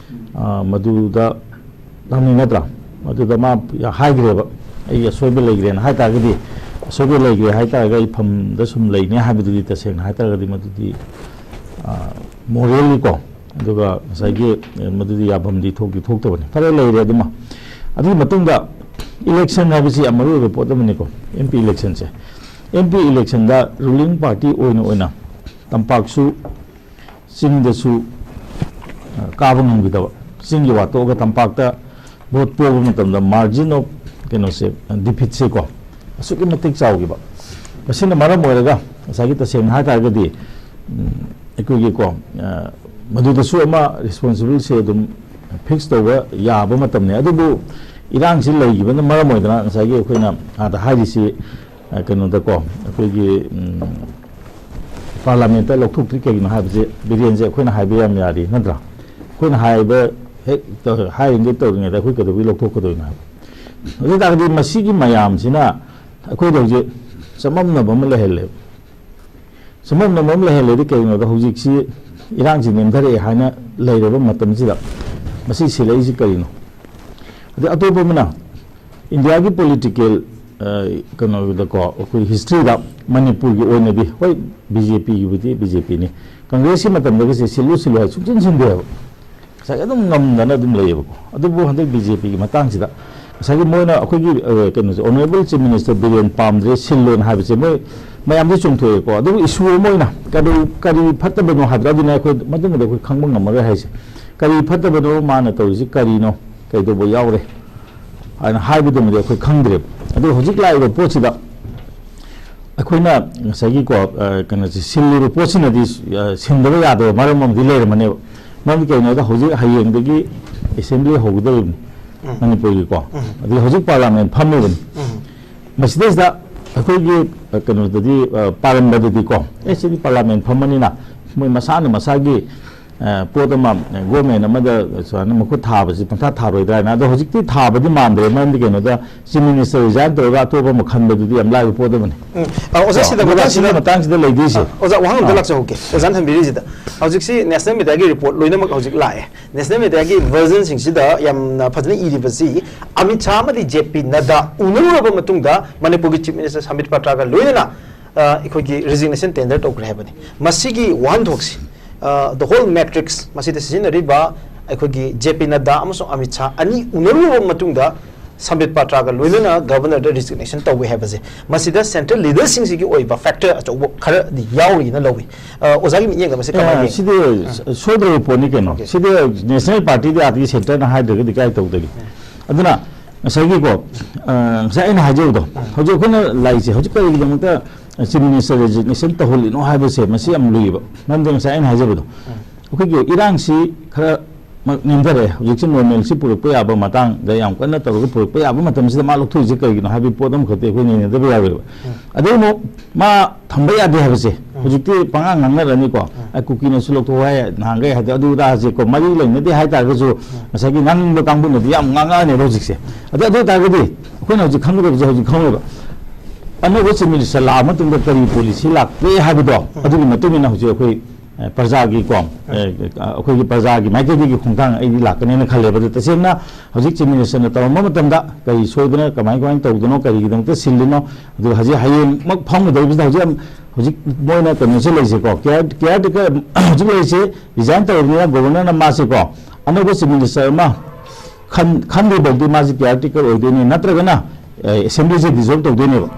ꯑ, ꯃꯗꯨꯗ ꯂꯥꯛꯅꯤꯡ ꯅꯠꯇ꯭ꯔꯥ? ꯃꯗꯨꯗ ꯃꯥ ꯍꯥꯏꯈ꯭ꯔꯦꯕ, "ꯑꯩ ꯑꯁꯣꯏꯕ ꯂꯩꯈ꯭ꯔꯦꯅ" ꯍꯥꯏ ꯇꯥꯔꯒꯗꯤ, ꯑꯁꯣꯏꯕ ꯂꯩꯈ꯭ꯔꯦ ꯍꯥꯏ ꯇꯥꯔꯒ ꯑꯩ ꯐꯝꯗ ꯁꯨꯝ ꯂꯩꯅꯤ ꯍꯥꯏꯕꯗꯨꯗꯤ ꯇꯁꯦꯡꯅ ꯍꯥꯏ ꯇꯥꯔꯒꯗꯤ ꯃꯗꯨꯗꯤ, ꯑ, morally ꯀꯣ, ꯑꯗꯨꯒ ꯉꯁꯥꯏꯒꯤ, ꯑ, ꯃꯗꯨꯗꯤ ꯌꯥꯐꯝꯗꯤ ꯊꯣꯛꯇꯤ ꯊꯣꯛꯇꯕꯅꯤ꯫ ꯐꯔꯦ, ꯂꯩꯔꯦ ꯑꯗꯨꯃ꯫ ꯑꯗꯨꯒꯤ ꯃꯇꯨꯡꯗ election ꯍꯥꯏꯕꯁꯤ ꯌꯥꯝ ꯃꯔꯨ ꯑꯣꯏꯕ ꯄꯣꯠ ꯑꯃꯅꯤꯀꯣ, M P electionꯁꯦ꯫ M P electionꯗ ruling party ꯑꯣꯏꯅ ꯑꯣꯏꯅ ꯇꯝꯄꯥꯛꯁꯨ ꯆꯤꯡꯗꯁꯨ, ꯑ, ꯀꯥꯕ ꯉꯝꯈꯤꯗꯕ, ꯆꯤꯡꯒꯤ ꯋꯥ ꯇꯣꯛꯑꯒ ꯇꯝꯄꯥꯛꯇ vote ꯄꯣꯕ ꯃꯇꯝꯗ margin of ꯀꯩꯅꯣꯁꯦ, defeatꯁꯦꯀꯣ, ꯑꯁꯨꯛꯀꯤ ꯃꯇꯤꯛ ꯆꯥꯎꯈꯤꯕ꯫ ꯃꯁꯤꯅ ꯃꯔꯝ ꯑꯣꯏꯔꯒ ꯉꯁꯥꯏꯒꯤ ꯇꯁꯦꯡꯅ ꯍꯥꯏ ꯇꯥꯔꯒꯗꯤ, ꯎꯝ, ꯑꯩꯈꯣꯏꯒꯤꯀꯣ, ꯑ, ꯃꯗꯨꯗꯁꯨ ꯑꯃ responsible ꯁꯦ ꯑꯗꯨꯝ fix ꯇꯧꯕ ꯌꯥꯕ ꯃꯇꯝꯅꯤ꯫ ꯑꯗꯨꯕꯨ ꯏꯔꯥꯡꯁꯤ ꯂꯩꯈꯤꯕꯅ ꯃꯔꯝ ꯑꯣꯏꯗꯅ ꯉꯁꯥꯏꯒꯤ ꯑꯩꯈꯣꯏꯅ ꯑꯥꯗ ꯍꯥꯏꯔꯤꯁꯤ, ꯑ, ꯀꯩꯅꯣꯗꯀꯣ, ꯑꯩꯈꯣꯏꯒꯤ, ꯎꯝ, ꯄꯥꯔꯂꯥꯃꯦꯟꯠꯇ ꯂꯧꯊꯣꯛꯇ꯭ꯔꯤ꯫ ꯀꯩꯒꯤꯅꯣ ꯍꯥꯏꯕꯁꯦ, ꯕꯤꯔꯦꯟꯁꯦ ꯑꯩꯈꯣꯏꯅ ꯍꯥꯏꯕ ꯌꯥꯝ ꯌꯥꯔꯤ, ꯅꯠꯇ꯭ꯔꯥ? ꯑꯩꯈꯣꯏꯅ ꯍꯥꯏꯕ ꯍꯦꯛ ꯇꯧ-, ꯍꯥꯏꯔꯤꯉꯩ ꯇꯧꯔꯤꯉꯩꯗ ꯑꯩꯈꯣꯏ ꯀꯩꯗꯧꯕꯩ ꯂꯧꯊꯣꯛꯀꯗꯣꯏꯅꯣ ꯍꯥꯏꯕ? ꯑꯗꯨ ꯑꯣꯏ ꯇꯥꯔꯒꯗꯤ ꯃꯁꯤꯒꯤ ꯃꯌꯥꯝꯁꯤꯅ ꯑꯩꯈꯣꯏꯗ ꯍꯧꯖꯤꯛ ꯆꯃꯝꯅꯕ ꯑꯃ ꯂꯩꯍꯜꯂꯦꯕ꯫ ꯆꯃꯝꯅꯕ ꯑꯃ ꯂꯩꯍꯜꯂꯦꯗꯤ ꯀꯩꯒꯤꯅꯣꯗ, ꯍꯧꯖꯤꯛꯁꯤ ꯏꯔꯥꯡꯁꯤ ꯅꯦꯝꯊꯔꯛꯑꯦ ꯍꯥꯏꯅ ꯂꯩꯔꯕ ꯃꯇꯝꯁꯤꯗ ꯃꯁꯤ ꯁꯤꯜꯂꯛꯏꯁꯤ ꯀꯔꯤꯅꯣ? ꯑꯗꯩ ꯑꯇꯣꯞꯄ ꯑꯃꯅ, ꯏꯟꯗꯤꯌꯥꯒꯤ ꯄꯣꯂꯤꯇꯤꯀꯦꯜ, ꯑ, ꯀꯩꯅꯣꯗꯀꯣ, ꯑꯩꯈꯣꯏ ꯍꯤꯁꯇ꯭ꯔꯤꯗ ꯃꯅꯤꯄꯨꯔꯒꯤ ꯑꯣꯏꯅꯗꯤ, ꯍꯣꯏ, ꯕꯤ ꯖꯦ ꯄꯤꯒꯤꯕꯨꯗꯤ ꯕꯤ ꯖꯦ ꯄꯤꯅꯤ, ꯀꯪꯒ꯭ꯔꯦꯁꯀꯤ ꯃꯇꯝꯗꯒꯤꯁꯦ ꯁꯤꯜꯂꯨ ꯁꯤꯜꯂꯨ ꯍꯥꯏ ꯁꯨꯡꯁꯤꯟ ꯁꯤꯟꯗꯦꯕ꯫ ꯉꯁꯥꯏꯒꯤ ꯑꯗꯨꯝ ꯉꯝꯗꯅ ꯑꯗꯨꯝ ꯂꯩꯌꯦꯕꯀꯣ꯫ ꯑꯗꯨꯕꯨ ꯍꯟꯗꯛ ꯕꯤ ꯖꯦ ꯄꯤꯒꯤ ꯃꯇꯥꯡꯁꯤꯗ ꯉꯁꯥꯏꯒꯤ ꯃꯣꯏꯅ ꯑꯩꯈꯣꯏꯒꯤ, ꯑ, ꯀꯩꯅꯣꯁꯦ, Honourable Chief Minister ꯕꯤꯔꯦꯟ ꯄꯥꯝꯗ꯭ꯔꯦ, ꯁꯤꯜꯂꯣꯅ ꯍꯥꯏꯕꯁꯦ ꯃꯣꯏ ꯃꯌꯥꯝꯗꯤ ꯆꯨꯝꯊꯣꯛꯑꯦꯀꯣ꯫ ꯑꯗꯨꯕꯨ ꯏꯁꯨ ꯑꯃ ꯑꯣꯏꯅ ꯀꯔꯤ, ꯀꯔꯤ ꯐꯠꯇꯕꯅꯣ ꯍꯥꯏꯕꯗꯣ ꯑꯗꯨꯅ ꯑꯩꯈꯣꯏ ꯃꯇꯨꯡꯗꯗꯤ ꯑꯩꯈꯣꯏ ꯈꯪꯕ ꯉꯝꯃꯔꯣꯏ ꯍꯥꯏꯁꯦ꯫ ꯀꯔꯤ ꯐꯠꯇꯕꯅꯣ, ꯃꯥꯅ ꯇꯧꯔꯤꯁꯤ ꯀꯔꯤꯅꯣ, ꯀꯩꯗꯧꯕ ꯌꯥꯎꯔꯦ ꯍꯥꯏꯅ ꯍꯥꯏꯕꯗꯨꯃꯗꯤ ꯑꯩꯈꯣꯏ ꯈꯪꯗ꯭ꯔꯦꯕ꯫ ꯑꯗꯨ ꯍꯧꯖꯤꯛ ꯂꯥꯛꯏꯕ ꯄꯣꯠꯁꯤꯗ ꯑꯩꯈꯣꯏꯅ ꯉꯁꯥꯏꯒꯤꯀꯣ, ꯑ, ꯀꯩꯅꯣꯁꯦ, ꯁꯤꯜꯂꯤꯕ ꯄꯣꯠꯁꯤꯅꯗꯤ, ꯑ, ꯁꯤꯟꯗꯕ ꯌꯥꯗꯕ ꯃꯔꯝ ꯑꯃꯗꯤ ꯂꯩꯔꯝꯃꯅꯦꯕ꯫ ꯃꯔꯝꯗꯤ ꯀꯩꯒꯤꯅꯣꯗ, ꯍꯧꯖꯤꯛ ꯍꯌꯦꯡꯗꯒꯤ ꯑꯦꯁꯦꯝꯕ꯭ꯂꯤ ꯍꯧꯒꯗꯧꯔꯤꯕꯅꯤ ꯎꯝ꯫ ꯃꯅꯤꯄꯨꯔꯒꯤꯀꯣ꯫ ꯎꯝ꯫ ꯑꯗꯒꯤ ꯍꯧꯖꯤꯛ ꯄꯥꯔꯂꯥꯃꯦꯟ ꯐꯝꯃꯤꯕꯅꯤ꯫ ꯎꯝ꯫ ꯃꯁꯤꯗꯩꯁꯤꯗ ꯑꯩꯈꯣꯏꯒꯤ, ꯑ, ꯀꯩꯅꯣꯗꯗꯤ, ꯑ, ꯄꯥꯔꯝꯕꯗꯗꯤꯀꯣ, ꯑꯦ, ꯁꯤꯗꯤ ꯄꯥꯔꯂꯥꯃꯦꯟ ꯐꯝꯕꯅꯤꯅ ꯃꯣꯏ ꯃꯁꯥꯅ ꯃꯁꯥꯒꯤ, ꯑ, ꯄꯣꯠ ꯑꯃ, ꯑ, ꯒꯣꯔꯃꯦꯟ ꯑꯃꯗ ꯁꯨꯃꯥꯏꯅ ꯃꯈꯨꯠ ꯊꯥꯕꯁꯤ ꯄꯪꯊꯥ ꯊꯥꯔꯣꯏꯗ꯭ꯔꯥ ꯍꯥꯏꯅ꯫ ꯑꯗꯣ ꯍꯧꯖꯤꯛꯇꯤ ꯊꯥꯕꯗꯤ ꯃꯥꯟꯗ꯭ꯔꯦ, ꯃꯔꯝꯗꯤ ꯀꯩꯅꯣꯗ, ꯆꯤꯐ ꯃꯤꯅꯤꯁꯇꯔ ꯔꯤꯖꯥꯏꯟ ꯇꯧꯔꯒ ꯑꯇꯣꯞꯄ ꯑꯃ ꯈꯟꯕꯗꯨꯗꯤ ꯌꯥꯝ ꯂꯥꯏꯕ ꯄꯣꯠ ꯑꯃꯅꯤ꯫ ꯎꯝ꯫ ꯑ, ꯑꯣꯖꯥ, ꯀꯣ? ꯁꯤꯗ ꯑꯗꯨꯒ ꯃꯇꯥꯡꯁꯤꯗ, ꯁꯤꯒꯤ ꯃꯇꯥꯡꯁꯤꯗ ꯂꯩꯗꯣꯏꯁꯦ꯫ ꯑ, ꯑꯣꯖꯥ, ꯋꯥꯍꯪ ꯑꯝꯇ ꯑꯥ꯫ ꯂꯥꯛꯆꯍꯧꯒꯦ꯫ ꯑꯣꯖꯥꯅ ꯊꯝꯕꯤꯔꯤꯁꯤꯗ꯫ ꯍꯧꯖꯤꯛꯁꯤ ꯅꯦꯁꯅꯦꯜ ꯃꯤꯗꯤꯌꯥꯒꯤ ꯔꯤꯄꯣꯔꯠ ꯂꯣꯏꯅꯃꯛ ꯍꯧꯖꯤꯛ ꯂꯥꯛꯑꯦ꯫ ꯅꯦꯁꯅꯦꯜ ꯃꯤꯗꯤꯌꯥꯒꯤ ꯚꯔꯖꯟꯁꯤꯡꯁꯤꯗ ꯌꯥꯝꯅ ꯐꯖꯅ ꯏꯔꯤꯕꯁꯤ, ꯑꯃꯤꯠ ꯁꯥꯍ ꯑꯃꯗꯤ ꯖꯦ ꯄꯤ ꯅꯗꯥ ꯎꯅꯔꯨꯔꯕ ꯃꯇꯨꯡꯗ ꯃꯅꯤꯄꯨꯔꯒꯤ ꯆꯤꯐ ꯃꯤꯅꯤꯁꯇꯔ ꯁꯝꯕꯤꯠ ꯄꯥꯇ꯭ꯔꯥꯒ ꯂꯣꯏꯅꯅ, ꯑ, ꯑꯩꯈꯣꯏꯒꯤ ꯔꯤꯖꯤꯒꯅꯦꯁꯟ ꯇꯦꯟꯗꯔ ꯇꯧꯈ꯭ꯔꯦ ꯍꯥꯏꯕꯅꯤ꯫ ꯃꯁꯤꯒꯤ ꯋꯥꯍꯟꯊꯣꯛꯁꯤ, ꯑ, the whole matrix, ꯃꯁꯤꯗ ꯁꯤꯖꯤꯟꯅꯔꯤꯕ ꯑꯩꯈꯣꯏꯒꯤ ꯖꯦ ꯄꯤ ꯅꯗꯥ ꯑꯃꯁꯨꯡ ꯑꯃꯤꯠ ꯁꯥꯍ ꯑꯅꯤ ꯎꯅꯔꯨꯔꯕ ꯃꯇꯨꯡꯗ ꯁꯝꯕꯤꯠ ꯄꯥꯇ꯭ꯔꯥꯒ ꯂꯣꯏꯅꯅ ꯒꯚꯔꯅꯔꯗ ꯔꯤꯖꯤꯒꯅꯦꯁꯟ ꯇꯧꯋꯦ ꯍꯥꯏꯕꯁꯦ, ꯃꯁꯤꯗ ꯁꯦꯟꯇ꯭ꯔꯦꯜ ꯂꯤꯗꯔꯁꯤꯡꯁꯤꯒꯤ ꯑꯣꯏꯕ ꯐꯦꯛꯇꯔ ꯑꯆꯧꯕ ꯈꯔꯗꯤ ꯌꯥꯎꯔꯤꯅ ꯂꯧꯏ꯫ ꯑ, ꯑꯣꯖꯥꯒꯤ ꯃꯤꯠꯌꯦꯡꯗ ꯃꯁꯤ ꯀꯃꯥꯏꯅ ꯑ, ꯌꯦꯡꯉꯤ? ꯁꯤꯗꯤ ꯁ-, ꯁꯣꯏꯗ꯭ꯔꯕ ꯄꯣꯠꯅꯤ ꯀꯩꯅꯣ꯫ ꯑꯣꯀꯦ꯫ ꯁꯤꯗꯤ ꯅꯦꯁꯅꯦꯜ ꯄꯥꯔꯇꯤꯗꯤ ꯑꯥꯗꯒꯤ ꯁꯦꯟꯇꯔꯅ ꯍꯥꯏꯗ꯭ꯔꯒꯗꯤ ꯀꯥꯏ ꯇꯧꯗꯒꯦ? ꯎꯝ꯫ ꯑꯗꯨꯅ ꯉꯁꯥꯏꯒꯤꯀꯣ, ꯑ, ꯉꯁꯥꯏ ꯑꯩꯅ ꯍꯥꯏꯖꯕꯗꯣ, ꯎꯝ꯫ ꯍꯧꯖꯤꯛ ꯑꯩꯈꯣꯏꯅ ꯂꯥꯛꯏꯁꯦ, ꯍꯧꯖꯤꯛ ꯀꯔꯤꯒꯤꯗꯃꯛꯇ ꯆꯤꯐ ꯃꯤꯅꯤꯁꯇꯔ ꯔꯤꯖꯤꯒꯅꯦꯁꯟ ꯇꯧꯍꯜꯂꯤꯅꯣ ꯍꯥꯏꯕꯁꯦ, ꯃꯁꯤ ꯌꯥꯝ ꯂꯨꯏꯌꯦꯕ꯫ ꯃꯔꯝꯗꯤ ꯉꯁꯥꯏ ꯑꯩꯅ ꯍꯥꯏꯖꯕꯗꯣ, ꯎꯝ꯫ ꯑꯩꯈꯣꯏꯒꯤ ꯏꯔꯥꯡꯁꯤ ꯈꯔ ꯃꯛ ꯅꯦꯝꯊꯔꯛꯑꯦ꯫ ꯍꯧꯖꯤꯛꯁꯦ normalꯁꯤ ꯄꯨꯔꯛꯄ ꯌꯥꯕ ꯃꯇꯥꯡꯗ ꯌꯥꯝ ꯀꯟꯅ ꯇꯧꯔꯒ ꯄꯨꯔꯛꯄ ꯌꯥꯕ ꯃꯇꯝꯁꯤꯗ ꯃꯥ ꯂꯧꯊꯣꯛꯏꯁꯦ ꯀꯔꯤꯒꯤꯅꯣ ꯍꯥꯏꯕꯒꯤ ꯄꯣꯠ ꯑꯃꯈꯛꯇꯤ ꯑꯩꯈꯣꯏ ꯅꯩꯅꯗꯕ ꯌꯥꯔꯣꯏꯕ꯫ ꯑꯗꯩ ꯑꯃꯨꯛ ꯃꯥ ꯊꯝꯕ ꯌꯥꯗꯦ ꯍꯥꯏꯕꯁꯦ ꯍꯧꯖꯤꯛꯇꯤ ꯄꯉꯥꯡ ꯉꯥꯡꯅꯔꯅꯤꯀꯣ꯫ ꯑ, ꯀꯨꯀꯤꯅꯁꯨ ꯂꯧꯊꯣꯛꯑꯣ ꯍꯥꯏ, ꯅꯍꯥꯟꯈꯩ ꯍꯥꯏꯗꯤ ꯑꯗꯨ ꯑꯗꯥꯁꯦꯀꯣ, ꯃꯔꯤ ꯂꯩꯅꯗꯦ ꯍꯥꯏ ꯇꯥꯔꯒꯁꯨ ꯉꯁꯥꯏꯒꯤ ꯉꯥꯡꯅꯤꯡꯕ ꯀꯥꯡꯕꯨꯅꯗꯤ ꯌꯥꯝ ꯉꯥꯡꯉꯛꯑꯅꯦꯕ ꯍꯧꯖꯤꯛꯁꯦ꯫ ꯑꯗꯨ, ꯑꯗꯨ ꯑꯣꯏ ꯇꯥꯔꯒꯗꯤ ꯑꯩꯈꯣꯏꯅ ꯍꯧꯖꯤꯛ ꯈꯪꯒꯗꯕꯁꯦ ꯍꯧꯖꯤꯛ ꯈꯪꯉꯣꯏꯕ꯫ ꯑꯅꯧꯕ Chief Minister ꯂꯥꯛꯑ ꯃꯇꯨꯡꯗ ꯀꯔꯤ policy ꯂꯥꯛꯀꯦ ꯍꯥꯏꯕꯗꯣ ꯑꯗꯨꯒꯤ ꯃꯇꯨꯡ ꯏꯟꯅ ꯍꯧꯖꯤꯛ ꯑꯩꯈꯣꯏ ꯑ, ꯄ꯭ꯔꯖꯥꯒꯤꯀꯣ, ꯑ, ꯑꯩꯈꯣꯏꯒꯤ ꯄ꯭ꯔꯖꯥꯒꯤ ꯃꯥꯏꯀꯩꯗꯒꯤ ꯈꯣꯡꯊꯥꯡ ꯑꯩꯗꯤ ꯂꯥꯛꯀꯅꯦꯅ ꯈꯜꯂꯦꯕ꯫ ꯑꯗꯨ ꯇꯁꯦꯡꯅ ꯍꯧꯖꯤꯛ Chief Ministerꯅ ꯇꯧꯔꯝꯕ ꯃꯇꯝꯗ ꯀꯔꯤ ꯁꯣꯏꯗꯅ, ꯀꯃꯥꯏ, ꯀꯃꯥꯏꯅ ꯇꯧꯗꯅꯣ, ꯀꯔꯤꯒꯤꯗꯃꯛꯇ ꯁꯤꯜꯂꯤꯅꯣ, ꯑꯗꯨꯒ ꯍꯧꯖꯤꯛ ꯍꯌꯦꯡꯃꯛ ꯐꯝꯒꯗꯧꯔꯤꯕꯁꯤꯗ ꯍꯧꯖꯤꯛ ꯌꯥꯝ, ꯍꯧꯖꯤꯛ ꯃꯣꯏꯅ ꯀꯩꯅꯣꯁꯦ ꯂꯩꯁꯦꯀꯣ, care, caretaker ꯍꯧꯖꯤꯛ ꯂꯩꯔꯤꯁꯦ resign ꯇꯧꯔꯕꯅꯤꯅ Governorꯅ ꯃꯥꯁꯦꯀꯣ ꯑꯅꯧꯕ Chief Minister ꯑꯃ ꯈꯟ-, ꯈꯟꯗ꯭ꯔꯤꯐꯥꯎꯗꯤ ꯃꯥꯁꯤ caretaker ꯑꯣꯏꯗꯣꯏꯅꯤ, ꯅꯠꯇ꯭ꯔꯒꯅ, ꯑꯦ, Assemblyꯁꯦ dissolve ꯇꯧꯗꯣꯏꯅꯦꯕ꯫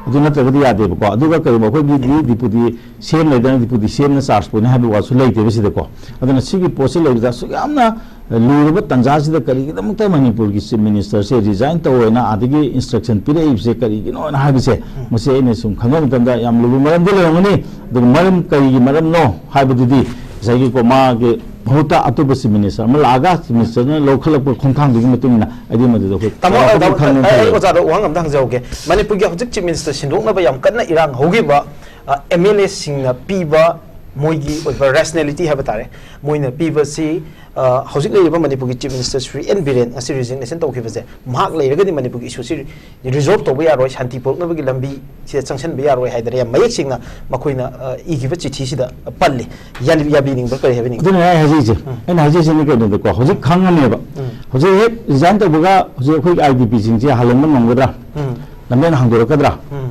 ꯑꯗꯨ ꯅꯠꯇ꯭ꯔꯒꯗꯤ ꯌꯥꯗꯦꯕꯀꯣ꯫ ꯑꯗꯨꯒ ꯀꯔꯤꯒꯨꯝꯕ ꯑꯩꯈꯣꯏꯒꯤꯗꯤ Deputy CM ꯂꯩꯗꯅ Deputy CMꯅ charge ꯄꯨꯅꯤ ꯍꯥꯏꯕ ꯋꯥꯁꯨ ꯂꯩꯇꯦꯕ ꯁꯤꯗꯀꯣ꯫ ꯑꯗꯨꯅ ꯁꯤꯒꯤ ꯄꯣꯠꯁꯤ ꯂꯩꯕꯗ ꯑꯁꯨꯛ ꯌꯥꯝꯅ ꯂꯨꯔꯕ ꯇꯥꯟꯖꯥꯁꯤꯗ ꯀꯔꯤꯒꯤꯗꯃꯛꯇ ꯃꯅꯤꯄꯨꯔꯒꯤ Chief Ministerꯁꯦ resign ꯇꯧ ꯍꯥꯏꯅ ꯑꯥꯗꯒꯤ instruction ꯄꯤꯔꯛꯏꯕꯁꯦ ꯀꯔꯤꯒꯤꯅꯣ ꯍꯥꯏꯅ ꯍꯥꯏꯕꯁꯦ, ꯃꯁꯤ ꯑꯩꯅ ꯁꯨꯝ ꯈꯪꯕ ꯃꯇꯝꯗ ꯌꯥꯝ ꯂꯨꯕ ꯃꯔꯝꯗꯤ ꯂꯩꯔꯝꯒꯅꯤ꯫ ꯑꯗꯨꯒ ꯃꯔꯝ ꯀꯔꯤꯒꯤ ꯃꯔꯝꯅꯣ ꯍꯥꯏꯕꯗꯨꯗꯤ ꯉꯁꯥꯏꯒꯤꯀꯣ ꯃꯥꯒꯤ ꯃꯍꯨꯠꯇ ꯑꯇꯣꯞꯄ Chief Minister ꯑꯃ ꯂꯥꯛꯑꯒ Chief Ministerꯅ ꯂꯧꯈꯠꯂꯛꯄ ꯈꯣꯡꯊꯥꯡꯗꯨꯒꯤ ꯃꯇꯨꯡ ꯏꯟꯅ ꯑꯩꯗꯤ ꯃꯗꯨꯗ ꯑꯩꯈꯣꯏ ꯇꯥꯃꯣ, ꯆꯥꯎꯔꯥꯛꯄ ꯑ, ꯈꯪꯕ ꯑꯩ, ꯑꯩ ꯐꯩꯌꯦꯕ꯫ ꯑꯣꯖꯥꯗ ꯋꯥꯍꯪ ꯑꯝꯇ ꯍꯪꯖꯍꯧꯒꯦ꯫ ꯃꯅꯤꯄꯨꯔꯒꯤ ꯍꯧꯖꯤꯛ Chief Minister ꯁꯤꯟꯗꯣꯛꯅꯕ ꯌꯥꯝ ꯀꯟꯅ ꯏꯔꯥꯡ ꯍꯧꯈꯤꯕ, ꯑ, MLAꯁꯤꯡꯅ ꯄꯤꯕ ꯃꯣꯏꯒꯤ ꯑꯣꯏꯕ rationality ꯍꯥꯏꯕ ꯇꯥꯔꯦ, ꯃꯣꯏꯅ ꯄꯤꯕꯁꯤ, ꯑ, ꯍꯧꯖꯤꯛ ꯂꯩꯔꯤꯕ ꯃꯅꯤꯄꯨꯔꯒꯤ Chief Minister Shri N Biren ꯉꯁꯤ resignation ꯇꯧꯈꯤꯕꯁꯦ, ꯃꯍꯥꯛ ꯂꯩꯔꯒꯗꯤ ꯃꯅꯤꯄꯨꯔꯒꯤ issue ꯁꯤ resolve ꯇꯧꯕ ꯌꯥꯔꯣꯏ, ꯁꯥꯟꯇꯤ ꯄꯨꯔꯛꯅꯕꯒꯤ ꯂꯝꯕꯤꯁꯤꯗ ꯆꯪꯁꯤꯟꯕ ꯌꯥꯔꯣꯏ ꯍꯥꯏꯗꯅ ꯌꯥꯝ ꯃꯌꯦꯛ ꯁꯦꯡꯅ ꯃꯈꯣꯏꯅ, ꯑ, ꯏꯈꯤꯕ ꯆꯤꯊꯤꯁꯤꯗ ꯄꯜꯂꯤ꯫ ꯌꯥꯅꯤ-, ꯌꯥꯕꯤꯅꯤꯡꯕ꯭ꯔꯥ, ꯀꯔꯤ ꯍꯥꯏꯕꯤꯅꯤꯡꯕ꯭ꯔꯥ? ꯑꯗꯨꯅ ꯑꯩ ꯍꯥꯏꯖꯔꯤꯁꯦ, ꯎꯝ꯫ ꯑꯩꯅ ꯍꯥꯏꯖꯔꯤꯁꯤꯅ ꯀꯩꯅꯣꯗꯀꯣ, ꯍꯧꯖꯤꯛ ꯈꯪꯉꯅꯦꯕ꯫ ꯎꯝ꯫ ꯍꯧꯖꯤꯛ ꯍꯦꯛ resign ꯇꯧꯕꯒ ꯍꯧꯖꯤꯛ ꯑꯩꯈꯣꯏꯒꯤ IDPꯁꯤꯡꯁꯦ ꯍꯜꯍꯟꯕ ꯉꯝꯒꯗ꯭ꯔꯥ? ꯎꯝ꯫ ꯂꯝꯕꯦꯟ ꯍꯥꯡꯗꯣꯔꯛꯀꯗ꯭ꯔꯥ? ꯎꯝ꯫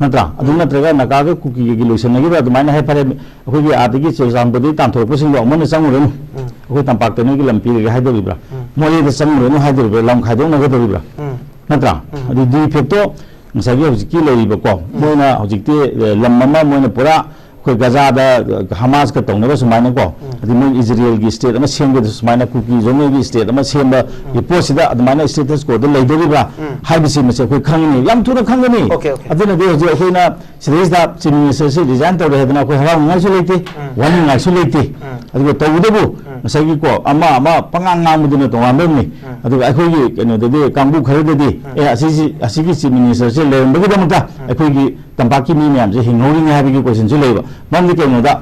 ꯅꯠꯇ꯭ꯔꯥ? ꯑꯗꯨ ꯎꯝ꯫ ꯅꯠꯇ꯭ꯔꯒ ꯅꯥꯒꯥꯒ ꯀꯨꯀꯤꯒꯤ ꯂꯣꯏꯁꯤꯟꯅꯈꯤꯕ ꯑꯗꯨꯃꯥꯏꯅ ꯍꯥꯏ ꯐꯔꯦ, ꯑꯩꯈꯣꯏꯒꯤ ꯑꯥꯗꯒꯤ ꯆꯨꯔꯆꯥꯟꯄꯨꯔꯗꯒꯤ ꯇꯥꯟꯊꯣꯔꯛꯄꯁꯤꯡꯗꯣ ꯑꯃꯨꯛ ꯍꯟꯅ ꯆꯪꯉꯨꯔꯅꯨ꯫ ꯎꯝ꯫ ꯑꯩꯈꯣꯏ ꯇꯝꯄꯥꯛꯇ ꯅꯣꯏꯒꯤ ꯂꯝ ꯄꯤꯔꯒꯦ ꯍꯥꯏꯗꯧꯔꯤꯕ꯭ꯔꯥ? ꯎꯝ꯫ ꯃꯣꯔꯦꯗ ꯆꯪꯉꯨꯔꯅꯨ ꯍꯥꯏꯗꯧꯔꯤꯕ꯭ꯔꯥ? ꯂꯝ ꯈꯥꯏꯗꯣꯛꯅꯒꯗꯧꯔꯤꯕ꯭ꯔꯥ? ꯎꯝ꯫ ꯅꯠꯇ꯭ꯔꯥ? ꯎꯝ꯫ ꯑꯗꯨ de facto ꯉꯁꯥꯏꯒꯤ ꯍꯧꯖꯤꯛꯀꯤ ꯂꯩꯔꯤꯕꯀꯣ, ꯎꯝ꯫ ꯃꯣꯏꯅ ꯍꯧꯖꯤꯛꯇꯤ, ꯑꯦ, ꯂꯝ ꯑꯃ ꯃꯣꯏꯅ ꯄꯨꯔꯥ ꯑꯩꯈꯣꯏ ꯒꯖꯥꯗ, ꯑ, ꯍꯃꯥꯁꯀ ꯇꯧꯅꯕ ꯁꯨꯃꯥꯏꯅꯀꯣ, ꯎꯝ꯫ ꯑꯗꯩ ꯃꯣꯏ ꯏꯖꯔꯦꯜꯒꯤ state ꯑꯃ ꯁꯦꯝꯒꯗ ꯁꯨꯃꯥꯏꯅ ꯀꯨꯀꯤ ꯖꯣꯅꯦꯜꯒꯤ state ꯑꯃ ꯁꯦꯝꯕꯒꯤ ꯎꯝ꯫ ꯄꯣꯠꯁꯤꯗ ꯑꯗꯨꯃꯥꯏꯅ status quoꯗ ꯂꯩꯗꯧꯔꯤꯕ꯭ꯔꯥ ꯎꯝ꯫ ꯍꯥꯏꯕꯁꯤ ꯃꯁꯤ ꯑꯩꯈꯣꯏ ꯈꯪꯒꯅꯤ, ꯌꯥꯝ ꯊꯨꯅ ꯈꯪꯒꯅꯤ꯫ Okay, okay꯫ ꯑꯗꯨꯅꯗꯤ ꯍꯧꯖꯤꯛ ꯑꯩꯈꯣꯏꯅ ꯁꯤꯗꯩꯁꯤꯗ Chief Ministerꯁꯤ resign ꯇꯧꯔꯦ ꯍꯥꯏꯗꯅ ꯑꯩꯈꯣꯏ ꯍꯔꯥꯎꯅꯤꯡꯉꯥꯏꯁꯨ ꯂꯩꯇꯦ, ꯎꯝ꯫ ꯋꯥꯅꯤꯡꯉꯥꯏꯁꯨ ꯂꯩꯇꯦ꯫ ꯎꯝ꯫ ꯑꯗꯨꯒ ꯇꯧꯕꯇꯕꯨ ꯎꯝ꯫ ꯉꯁꯥꯏꯒꯤ ꯀꯣ, ꯑꯃ ꯑꯃ ꯄꯉꯥꯡ ꯉꯥꯡꯕꯗꯨꯅ ꯇꯣꯉꯥꯟꯕ ꯑꯃꯅꯤ꯫ ꯎꯝ꯫ ꯑꯗꯨꯒ ꯑꯩꯈꯣꯏꯒꯤ ꯀꯩꯅꯣꯗꯗꯤ ꯀꯥꯡꯕꯨ ꯈꯔꯗꯗꯤ, ꯎꯝ꯫ "ꯑꯦ, ꯑꯁꯤꯁꯤ, ꯑꯁꯤꯒꯤ Chief Minister ꯁꯦ ꯂꯩꯔꯝꯕꯒꯤꯗꯃꯛꯇ ꯎꯝ꯫ ꯑꯩꯈꯣꯏꯒꯤ ꯇꯝꯄꯥꯛꯀꯤ ꯃꯤ ꯃꯌꯥꯝꯁꯦ ꯍꯤꯡꯍꯧꯔꯤꯅꯤ" ꯍꯥꯏꯕꯒꯤ question ꯁꯨ ꯂꯩꯕ꯫ ꯃꯔꯝꯗꯤ ꯀꯩꯅꯣꯗ,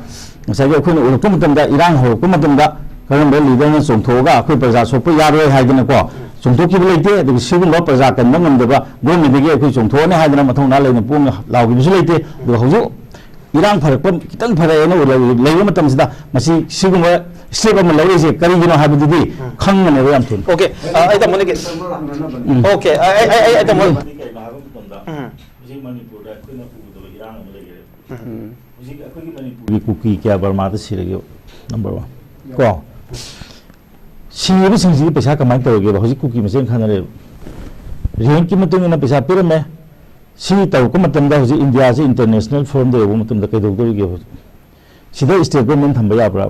ꯉꯁꯥꯏꯒꯤ ꯑꯩꯈꯣꯏꯅ ꯎꯔꯛꯄ ꯃꯇꯝꯗ, ꯏꯔꯥꯡ ꯍꯧꯔꯛꯄ ꯃꯇꯝꯗ ꯀꯔꯝꯕ leader ꯅ ꯆꯣꯡꯊꯣꯛꯑꯒ ꯑꯩꯈꯣꯏ ꯄ꯭ꯔꯖꯥ ꯁꯣꯛꯄ ꯌꯥꯔꯣꯏ ꯍꯥꯏꯗꯅꯀꯣ ꯆꯣꯡꯊꯣꯛꯈꯤꯕ ꯂꯩꯇꯦ꯫ ꯑꯗꯨꯒ ꯁꯤꯒꯨꯝꯕ ꯄ꯭ꯔꯖꯥ ꯀꯟꯕ ꯉꯝꯗꯕ government ꯇꯒꯤ ꯑꯩꯈꯣꯏ ꯆꯣꯡꯊꯣꯛꯑꯅꯤ ꯍꯥꯏꯗꯅ ꯃꯊꯧꯅꯥ ꯂꯩꯅ ꯄꯣꯡꯅ ꯂꯥꯎꯈꯤꯕꯁꯨ ꯂꯩꯇꯦ꯫ ꯑꯗꯨꯒ ꯍꯧꯖꯤꯛ ꯏꯔꯥꯡ ꯐꯔꯛꯄ, ꯈꯤꯇꯪ ꯐꯔꯛꯑꯦꯅ ꯂꯩꯕ ꯃꯇꯝꯁꯤꯗ ꯃꯁꯤ ꯁꯤꯒꯨꯝꯕ step ꯑꯃ ꯂꯧꯔꯤꯁꯦ ꯀꯔꯤꯒꯤꯅꯣ ꯍꯥꯏꯕꯗꯨꯗꯤ ꯎꯝ꯫ ꯈꯪꯒꯅꯦꯕ ꯌꯥꯝ ꯊꯨꯅ꯫ Okay, ꯑ, ꯑꯩ ꯇꯥꯃꯣꯅ ꯀꯩ-, ꯎꯝ꯫ Okay, ꯑ, ꯑꯩ, ꯑꯩ, ꯑꯩ, ꯑꯩ ꯇꯥꯃꯣ-, ꯀꯩꯅꯣ ꯍꯥꯏꯕ ꯃꯇꯝꯗ, ꯎꯝ꯫ ꯍꯧꯖꯤꯛ ꯃꯅꯤꯄꯨꯔꯗ ꯑꯩꯈꯣꯏꯅ ꯎꯒꯗꯕ ꯏꯔꯥꯡ ꯑꯃ ꯂꯩꯈꯔꯦ꯫ ꯎꯝ꯫ ꯍꯧꯖꯤꯛ ꯑꯩꯈꯣꯏꯒꯤ ꯃꯅꯤꯄꯨꯔꯒꯤ ꯀꯨꯀꯤ ꯀꯌꯥ ꯕꯔꯃꯥꯗ ꯁꯤꯔꯒꯦꯕ? Number one꯫ ꯀꯣ? ꯁꯤꯔꯤꯕꯁꯤꯡꯁꯤꯒꯤ ꯄꯩꯁꯥ ꯀꯃꯥꯏꯅ ꯇꯧꯔꯒꯦꯕ? ꯍꯧꯖꯤꯛ ꯀꯨꯀꯤ ꯃꯁꯦꯟ ꯈꯟꯅꯔꯦꯕ꯫ Rank ꯀꯤ ꯃꯇꯨꯡ ꯏꯟꯅ ꯄꯩꯁꯥ ꯄꯤꯔꯝꯃꯦ꯫ ꯁꯤ ꯇꯧꯔꯛꯄ ꯃꯇꯝꯗ ꯍꯧꯖꯤꯛ ꯏꯟꯗꯤꯌꯥꯁꯤ international forum ꯗ ꯌꯧꯕ ꯃꯇꯝꯗ ꯀꯩꯗꯧꯗꯧꯔꯤꯒꯦꯕ? ꯁꯤꯗ state government ꯊꯝꯕ ꯌꯥꯕ꯭ꯔꯥ?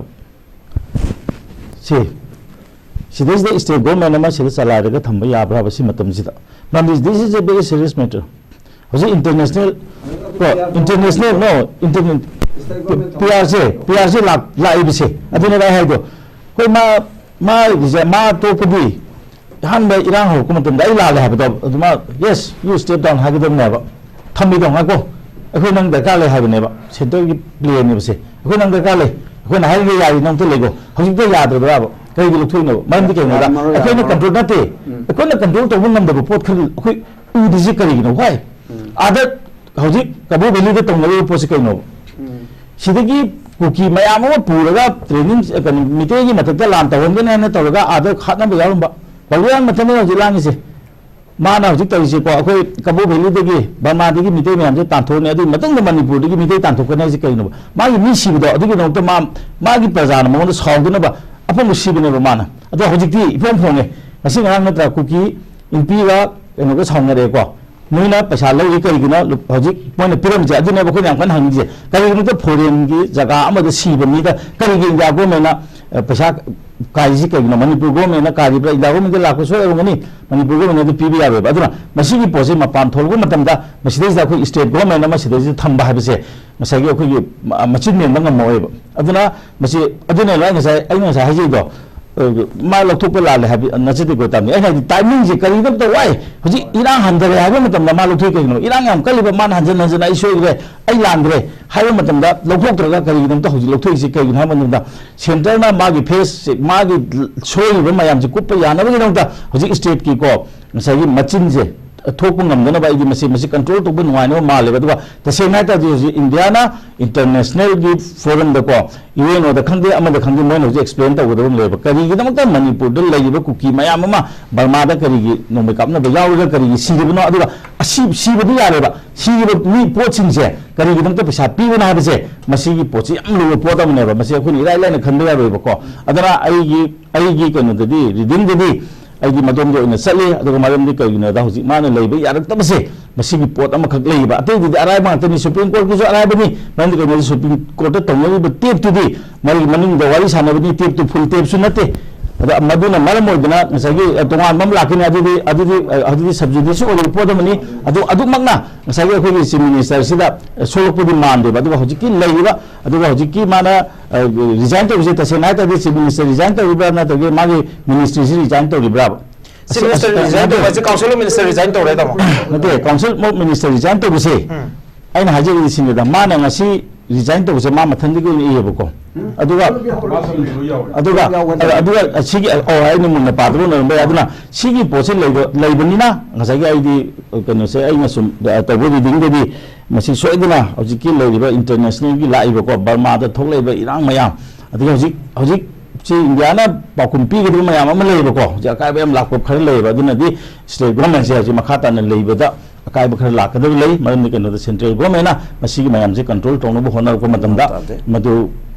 ꯁꯤ, ꯁꯤꯗꯩꯁꯤꯗ state government ꯑꯃ ꯁꯤꯗ ꯆꯂꯥꯏꯔꯒ ꯊꯝꯕ ꯌꯥꯕ꯭ꯔꯥꯕ ꯁꯤ ꯃꯇꯝꯁꯤꯗ? ꯃꯔꯝꯗꯤ this is a very serious matter꯫ ꯍꯧꯖꯤꯛ international, ꯀꯣ, international, no, international, P R ꯁꯦ, P R ꯁꯦ ꯂꯥꯛ-, ꯂꯥꯛꯏꯕꯁꯦ, ꯑꯗꯨꯅꯦꯕ ꯑꯩ ꯍꯥꯏꯗꯣ꯫ ꯑꯩꯈꯣꯏ ꯃꯥ, ꯃꯥꯒꯤꯁꯦ, ꯃꯥ ꯇꯣꯛꯄꯗꯤ ꯑꯍꯥꯟꯕ ꯏꯔꯥꯡ ꯍꯧꯔꯛꯄ ꯃꯇꯝꯗ ꯑꯩ ꯂꯥꯜꯂꯦ ꯍꯥꯏꯕꯗꯣ, ꯑꯗꯨꯃ, "Yes, you step down" ꯍꯥꯏꯒꯗꯕꯅꯦꯕ꯫ "ꯊꯝꯃꯤꯗꯣ ꯉꯥꯏꯈꯣ, ꯑꯩꯈꯣꯏ ꯅꯪ ꯗꯔꯀꯥꯔ ꯂꯩ" ꯍꯥꯏꯕꯅꯦꯕ꯫ Centre ꯒꯤ plan ꯅꯦꯕ ꯁꯦ꯫ "ꯑꯩꯈꯣꯏ ꯅꯪ ꯗꯔꯀꯥꯔ ꯂꯩ, ꯑꯩꯈꯣꯏꯅ ꯍꯥꯏꯔꯤꯕ ꯌꯥꯔꯤ, ꯅꯪ ꯑꯝꯇ ꯂꯩꯈꯣ"꯫ ꯍꯧꯖꯤꯛꯇ ꯌꯥꯗ꯭ꯔꯕ꯭ꯔꯥꯕ? ꯀꯔꯤꯒꯤ ꯂꯧꯊꯣꯛꯏꯅꯣꯕ? ꯃꯔꯝꯗꯤ ꯀꯩꯅꯣꯗ, ꯌꯥꯔꯝꯃꯔꯣꯏ, ꯑꯩꯈꯣꯏꯅ ꯌꯥꯔꯝꯃꯔꯣꯏ꯫ Control ꯅꯠꯇꯦ, ꯎꯝ꯫ ꯑꯩꯈꯣꯏꯅ control ꯇꯧꯕ ꯉꯝꯗꯕ ꯄꯣꯠ ꯈꯔ ꯑꯩꯈꯣꯏ ꯎꯗ꯭ꯔꯤꯁꯦ ꯀꯔꯤꯒꯤꯅꯣ? Why? ꯎꯝ꯫ ꯑꯥꯗ ꯍꯧꯖꯤꯛ ꯀꯕꯣ ꯚꯦꯂꯤꯗ ꯇꯧꯅꯔꯤꯕ ꯄꯣꯠꯁꯦ ꯀꯩꯅꯣꯕ? ꯎꯝ꯫ ꯁꯤꯗꯒꯤ ꯀꯨꯀꯤ ꯃꯌꯥꯝ ꯑꯃ ꯄꯨꯔꯒ training, ꯀꯩꯅꯣ, ꯃꯤꯇꯩꯒꯤ ꯃꯊꯛꯇ ꯂꯥꯟ ꯇꯧꯍꯟꯒꯅꯤ ꯍꯥꯏꯅ ꯇꯧꯔꯒ ꯑꯥꯗ ꯍꯥꯠꯅꯕ ꯌꯥꯎꯔꯝꯕ꯫ ꯕꯥꯂꯨꯔꯥꯝ ꯃꯊꯟꯗꯅ ꯍꯧꯖꯤꯛ ꯂꯥꯡꯉꯤꯁꯦ꯫ ꯃꯥꯅ ꯍꯧꯖꯤꯛ ꯇꯧꯔꯤꯁꯦꯀꯣ, ꯑꯩꯈꯣꯏ ꯀꯕꯣ ꯚꯦꯂꯤꯗꯒꯤ, ꯕꯔꯃꯥꯗꯒꯤ ꯃꯤꯇꯩ ꯃꯌꯥꯝꯁꯦ ꯇꯥꯟꯊꯣꯛꯑꯅꯤ, ꯑꯗꯨꯒꯤ ꯃꯇꯨꯡꯗ ꯃꯅꯤꯄꯨꯔꯗꯒꯤ ꯃꯤꯇꯩ ꯇꯥꯟꯊꯣꯛꯀꯅꯤ ꯍꯥꯏꯁꯦ ꯀꯩꯅꯣꯕ? ꯃꯥꯒꯤ ꯃꯤ ꯁꯤꯕꯗꯣ, ꯑꯗꯨꯒꯤꯗꯃꯛꯇ ꯃꯥ, ꯃꯥꯒꯤ ꯄ꯭ꯔꯖꯥꯅ ꯃꯉꯣꯟꯗ ꯁꯥꯎꯗꯅꯕ ꯑꯄꯪꯕ ꯁꯤꯕꯅꯦꯕ ꯃꯥꯅ꯫ ꯑꯗꯣ ꯍꯧꯖꯤꯛꯇꯤ ꯏꯐꯣꯡ ꯐꯣꯡꯉꯦ꯫ ꯉꯁꯤ ꯉꯔꯥꯡ ꯅꯠꯇ꯭ꯔꯥ ꯀꯨꯀꯤ ꯏꯟꯄꯤꯒ ꯀꯩꯅꯣꯒ ꯁꯥꯎꯅꯔꯦꯀꯣ꯫ ꯅꯣꯏꯅ ꯄꯩꯁꯥ ꯂꯧꯔꯤ ꯀꯔꯤꯒꯤꯅꯣ? ꯍꯧꯖꯤꯛ ꯃꯣꯏꯅ ꯄꯤꯔꯝꯃꯤꯁꯦ ꯑꯗꯨꯅꯦꯕ ꯑꯩꯈꯣꯏꯅ ꯌꯥꯝ ꯀꯟꯅ ꯍꯪꯅꯤꯡꯉꯤꯁꯦ꯫ ꯀꯔꯤꯒꯤꯅꯣꯗ foreign ꯒꯤ ꯖꯒꯥ ꯑꯃꯗ ꯁꯤꯕ ꯃꯤꯗ ꯀꯔꯤꯒꯤ ꯏꯟꯗꯤꯌꯥ government ꯅ, ꯑ, ꯄꯩꯁꯥ ꯀꯥꯏꯔꯤꯁꯤ ꯀꯩꯒꯤꯅꯣ? ꯃꯅꯤꯄꯨꯔ ꯒꯣꯔꯃꯦꯟꯅ ꯀꯥꯏꯔꯤꯕ꯭ꯔꯥ, ꯏꯟꯗꯤꯌꯥ ꯒꯣꯔꯃꯦꯟꯗ ꯂꯥꯛꯄꯁꯨ ꯑꯣꯏꯔꯝꯒꯅꯤ, ꯃꯅꯤꯄꯨꯔ ꯒꯣꯔꯃꯦꯟꯅ ꯑꯗꯨ ꯄꯤꯕ ꯌꯥꯔꯣꯏꯕ꯫ ꯑꯗꯨꯅ ꯃꯁꯤꯒꯤ ꯄꯣꯠꯁꯦ ꯃꯄꯥꯟ ꯊꯣꯛꯂꯛꯄ ꯃꯇꯝꯗ ꯃꯁꯤꯗꯩꯁꯤꯗ ꯑꯩꯈꯣꯏ ꯁ꯭ꯇꯦꯠ ꯒꯣꯔꯃꯦꯟ ꯑꯃ ꯁꯤꯗꯩꯁꯤꯗ ꯊꯝꯕ ꯍꯥꯏꯕꯁꯦ ꯉꯁꯥꯏꯒꯤ ꯑꯩꯈꯣꯏꯒꯤ ꯃ-, ꯃꯆꯤꯟ ꯃꯦꯟꯕ ꯉꯝꯃꯛꯑꯣꯏꯕ꯫ ꯑꯗꯨꯅ ꯃꯁꯤ, ꯑꯗꯨꯅ ꯑꯩ ꯉꯁꯥꯏ, ꯑꯩꯅ ꯉꯁꯥꯏ ꯍꯥꯏꯖꯩꯗꯣ, ꯑ, ꯃꯥ ꯂꯧꯊꯣꯛꯄ ꯂꯥꯜꯂꯦ ꯍꯥꯏꯕ ꯅꯠꯆꯗꯦꯀꯣ, ꯇꯥꯃꯤ꯫ ꯑꯩꯅ ꯍꯥꯏꯗꯤ ꯇꯥꯏꯃꯤꯡꯁꯦ ꯀꯔꯤꯅꯣ ꯑꯝꯇ ꯋꯥꯏ꯫ ꯍꯧꯖꯤꯛ ꯏꯔꯥꯡ ꯍꯟꯊꯔꯦ ꯍꯥꯏꯕ ꯃꯇꯝꯗ ꯃꯥ ꯂꯧꯊꯣꯛꯏ ꯀꯩꯒꯤꯅꯣ? ꯏꯔꯥꯡ ꯌꯥꯝ ꯀꯜꯂꯤꯕ, ꯃꯥꯅ ꯍꯟꯖꯟ ꯍꯟꯖꯟꯅ "ꯑꯩ ꯁꯣꯏꯈ꯭ꯔꯦ, ꯑꯩ ꯂꯥꯟꯈ꯭ꯔꯦ" ꯍꯥꯏꯕ ꯃꯇꯝꯗ ꯂꯧꯊꯣꯛꯇ꯭ꯔꯒ ꯀꯔꯤꯒꯤꯗꯃꯛꯇ ꯍꯧꯖꯤꯛ ꯂꯧꯊꯣꯛꯏꯁꯤ ꯀꯩꯒꯤꯅꯣ ꯍꯥꯏꯕ ꯃꯇꯝꯗ, ꯁꯦꯟꯇꯔꯅ ꯃꯥꯒꯤ ꯐꯦꯁ, ꯃꯥꯒꯤ ꯁꯣꯏꯔꯤꯕ ꯃꯌꯥꯝꯁꯦ ꯀꯨꯞꯄ ꯌꯥꯅꯕꯒꯤꯗꯃꯛꯇ ꯍꯧꯖꯤꯛ ꯁ꯭ꯇꯦꯠꯀꯤꯀꯣ ꯉꯁꯥꯏꯒꯤ ꯃꯆꯤꯟꯁꯦ ꯊꯣꯛꯄ ꯉꯝꯗꯅꯕ ꯑꯩꯗꯤ ꯃꯁꯤ, ꯃꯁꯤ ꯀꯟꯇ꯭ꯔꯣꯜ ꯇꯧꯕ ꯅꯨꯡꯉꯥꯏꯅꯕ ꯃꯥꯜꯂꯦꯕ꯫ ꯑꯗꯨꯒ ꯇꯁꯦꯡꯅ ꯍꯥꯏ ꯇꯥꯔꯗꯤ ꯍꯧꯖꯤꯛ ꯏꯟꯗꯤꯌꯥꯅ ꯏꯟꯇꯔꯅꯦꯁꯅꯦꯜꯒꯤ ꯐꯣꯔꯝꯗꯀꯣ, ꯌꯨ ꯑꯦꯟ ꯑꯣꯗ ꯈꯪꯗꯦ, ꯑꯃꯗ ꯈꯪꯗꯦ, ꯃꯣꯏꯅ ꯍꯧꯖꯤꯛ ꯑꯦꯛꯁꯄ꯭ꯂꯦꯟ ꯇꯧꯒꯗꯕ ꯑꯃ ꯂꯩꯌꯦꯕ꯫ ꯀꯔꯤꯒꯤꯗꯃꯛꯇ ꯃꯅꯤꯄꯨꯔꯗ ꯂꯩꯔꯤꯕ ꯀꯨꯀꯤ ꯃꯌꯥꯝ ꯑꯃ ꯕꯔꯃꯥꯗ ꯀꯔꯤꯒꯤ ꯅꯣꯡꯃꯩ ꯀꯥꯞꯅꯕ ꯌꯥꯎꯔꯒ ꯀꯔꯤꯒꯤ ꯁꯤꯔꯤꯕꯅꯣ? ꯑꯗꯨꯒ ꯑꯁꯤ, ꯁꯤꯕꯗꯤ ꯌꯥꯔꯦꯕ, ꯁꯤꯔꯤꯕ ꯃꯤ ꯄꯣꯠꯁꯤꯡꯁꯦ ꯀꯔꯤꯒꯤꯗꯃꯛꯇ ꯄꯩꯁꯥ ꯄꯤꯕꯅꯣ ꯍꯥꯏꯕꯁꯦ, ꯃꯁꯤꯒꯤ ꯄꯣꯠꯁꯤ ꯌꯥꯝ ꯂꯨꯕ ꯄꯣꯠ ꯑꯃꯅꯦꯕ꯫ ꯃꯁꯤ ꯑꯩꯈꯣꯏꯅ ꯏꯔꯥꯏ ꯂꯥꯏꯅ ꯈꯟꯕ ꯌꯥꯔꯣꯏꯕꯀꯣ꯫ ꯑꯗꯨꯅ ꯑꯩꯒꯤ, ꯑꯩꯒꯤ ꯀꯩꯅꯣꯗꯗꯤ, ꯔꯤꯗꯤꯡꯗꯗꯤ ꯑꯩꯗꯤ ꯃꯗꯣꯝꯗ ꯑꯣꯏꯅ ꯆꯠꯂꯤ꯫ ꯑꯗꯨꯒ ꯃꯔꯝꯗꯤ ꯀꯩꯒꯤꯅꯣꯗ ꯍꯧꯖꯤꯛ ꯃꯥꯅ ꯂꯩꯕ ꯌꯥꯔꯛꯇꯕꯁꯦ ꯃꯁꯤꯒꯤ ꯄꯣꯠ ꯑꯃꯈꯛ ꯂꯩꯌꯦꯕ꯫ ꯑꯇꯩꯗꯨꯗꯤ ꯑꯔꯥꯏꯕ ꯉꯥꯛꯇꯅꯤ, ꯁꯨꯄ꯭ꯔꯤꯝ ꯀꯣꯔꯠꯀꯤꯁꯨ ꯑꯔꯥꯏꯕꯅꯤ꯫ ꯃꯔꯝꯗꯤ ꯀꯩꯅꯣꯗ ꯁꯨꯄ꯭ꯔꯤꯝ ꯀꯣꯔꯠꯇ ꯇꯧꯅꯔꯤꯕ ꯇꯦꯞꯇꯨꯗꯤ ꯃꯔꯤ ꯃꯅꯨꯡꯗ ꯋꯥꯔꯤ ꯁꯥꯟꯅꯕꯅꯤ, ꯇꯦꯞꯇꯨ ꯐꯨꯜ ꯇꯦꯞꯁꯨ ꯅꯠꯇꯦ꯫ ꯑꯗ ꯃꯗꯨꯅ ꯃꯔꯝ ꯑꯣꯏꯗꯅ ꯉꯁꯥꯏꯒꯤ, ꯑ, ꯇꯣꯉꯥꯟꯕ ꯑꯃ ꯂꯥꯛꯀꯅꯤ, ꯑꯗꯨꯗꯤ, ꯑꯗꯨꯗꯤ, ꯑ, ꯑꯗꯨꯗꯤ ꯁꯕꯖꯨꯗꯤꯁ ꯑꯣꯏꯔꯤꯕ ꯄꯣꯠ ꯑꯃꯅꯤ꯫ ꯑꯗꯨ, ꯑꯗꯨꯃꯛꯅ ꯉꯁꯥꯏꯒꯤ ꯑꯩꯈꯣꯏꯒꯤ ꯆꯤꯐ ꯃꯤꯅꯤꯁꯇꯔꯁꯤꯗ, ꯑ, ꯁꯣꯛꯂꯛꯄꯗꯤ ꯃꯥꯟꯗꯦꯕ꯫ ꯑꯗꯨꯒ ꯍꯧꯖꯤꯛꯀꯤ ꯂꯩꯔꯤꯕ, ꯑꯗꯨꯒ ꯍꯧꯖꯤꯛꯀꯤ ꯃꯥꯅ, ꯑ, ꯔꯤꯖꯥꯏꯟ ꯇꯧꯔꯤꯁꯦ, ꯇꯁꯦꯡꯅ ꯍꯥꯏ ꯇꯥꯔꯗꯤ ꯆꯤꯐ ꯃꯤꯅꯤꯁꯇꯔ ꯔꯤꯖꯥꯏꯟ ꯇꯧꯔꯤꯕ꯭ꯔꯥ, ꯅꯠꯇ꯭ꯔꯒ ꯃꯥꯒꯤ ꯃꯤꯅꯤꯁꯇ꯭ꯔꯤꯁꯤ ꯔꯤꯖꯥꯏꯟ ꯇꯧꯔꯤꯕ꯭ꯔꯥ? ꯆꯤꯐ ꯃꯤꯅꯤꯁꯇꯔ ꯑꯁ, ꯔꯤꯖꯥꯏꯟ ꯇꯧꯕ ꯍꯥꯏꯁꯦ ꯀꯥꯎꯟꯁꯤꯜ ꯑꯣꯐ ꯃꯤꯅꯤꯁꯇꯔ ꯔꯤꯖꯥꯏꯟ ꯇꯧꯔꯦ, ꯇꯥꯃꯣ? ꯅꯠꯇꯦ, ꯀꯥꯎꯟꯁꯤꯜ ꯑꯣꯐ ꯃꯤꯅꯤꯁꯇꯔ ꯔꯤꯖꯥꯏꯟ ꯇꯧꯕꯁꯦ, ꯎꯝ꯫ ꯑꯩꯅ ꯍꯥꯏꯖꯔꯤꯁꯤꯅꯤꯗ, ꯃꯥꯅ ꯉꯁꯤ ꯔꯤꯖꯥꯏꯟ ꯇꯧꯕꯁꯦ ꯃꯥ ꯃꯊꯟꯗꯒꯤ ꯑꯣꯏꯅ ꯏꯌꯦꯕꯀꯣ꯫ ꯑꯗꯨꯒ, ꯑꯗꯨꯒ, ꯌꯥꯎꯒꯅꯤ꯫ ꯑꯗꯨꯒ ꯁꯤꯒꯤ, ꯑꯣ, ꯑꯩꯅ ꯃꯨꯟꯅ ꯄꯥꯗꯕ ꯑꯣꯏꯔꯝꯕ ꯌꯥꯏ꯫ ꯑꯗꯨꯅ ꯁꯤꯒꯤ ꯄꯣꯠꯁꯦ ꯂꯩꯕ, ꯂꯩꯕꯅꯤꯅ ꯉꯁꯥꯏꯒꯤ ꯑꯩꯗꯤ, ꯀꯩꯅꯣꯁꯦ, ꯑꯩꯅ ꯁꯨꯝ, ꯑ, ꯇꯧꯕ ꯔꯤꯗꯤꯡꯗꯗꯤ ꯃꯁꯤ ꯁꯣꯏꯗꯅ ꯍꯧꯖꯤꯛꯀꯤ ꯂꯩꯔꯤꯕ ꯏꯟꯇꯔꯅꯦꯁꯅꯦꯜꯒꯤ ꯂꯥꯛꯏꯕꯀꯣ, ꯕꯔꯃꯥꯗ ꯊꯣꯛꯂꯛꯏꯕ ꯏꯔꯥꯡ ꯃꯌꯥꯝ, ꯑꯗꯒꯤ ꯍꯧꯖꯤꯛ, ꯍꯧꯖꯤꯛꯁꯤ ꯏꯟꯗꯤꯌꯥꯅ ꯄꯥꯎꯈꯨꯝ ꯄꯤꯒꯗꯕ ꯃꯌꯥꯝ ꯑꯃ ꯂꯩꯌꯦꯕꯀꯣ, ꯍꯧꯖꯤꯛ ꯑꯀꯥꯏꯕ ꯌꯥꯝ ꯂꯥꯛꯄ ꯈꯔ ꯂꯩꯌꯦꯕ꯫ ꯑꯗꯨꯅꯗꯤ ꯁ꯭ꯇꯦꯠ ꯒꯣꯔꯃꯦꯟꯁꯦ ꯍꯧꯖꯤꯛ ꯃꯈꯥ ꯇꯥꯅ ꯂꯩꯕꯗ ꯑꯀꯥꯏꯕ ꯈꯔ ꯂꯥꯛꯀꯗꯕ ꯂꯩ꯫ ꯃꯔꯝꯗꯤ ꯀꯩꯅꯣꯗ, ꯁꯦꯟꯇ꯭ꯔꯦꯜ ꯒꯣꯔꯃꯦꯟꯅ ꯃꯁꯤꯒꯤ ꯃꯌꯥꯝꯁꯦ ꯀꯟꯇ꯭ꯔꯣꯜ ꯇꯧꯅꯕ ꯍꯣꯠꯅꯔꯛꯄ ꯃꯇꯝꯗ, ꯇꯥꯗꯦ꯫ ꯃꯗꯨ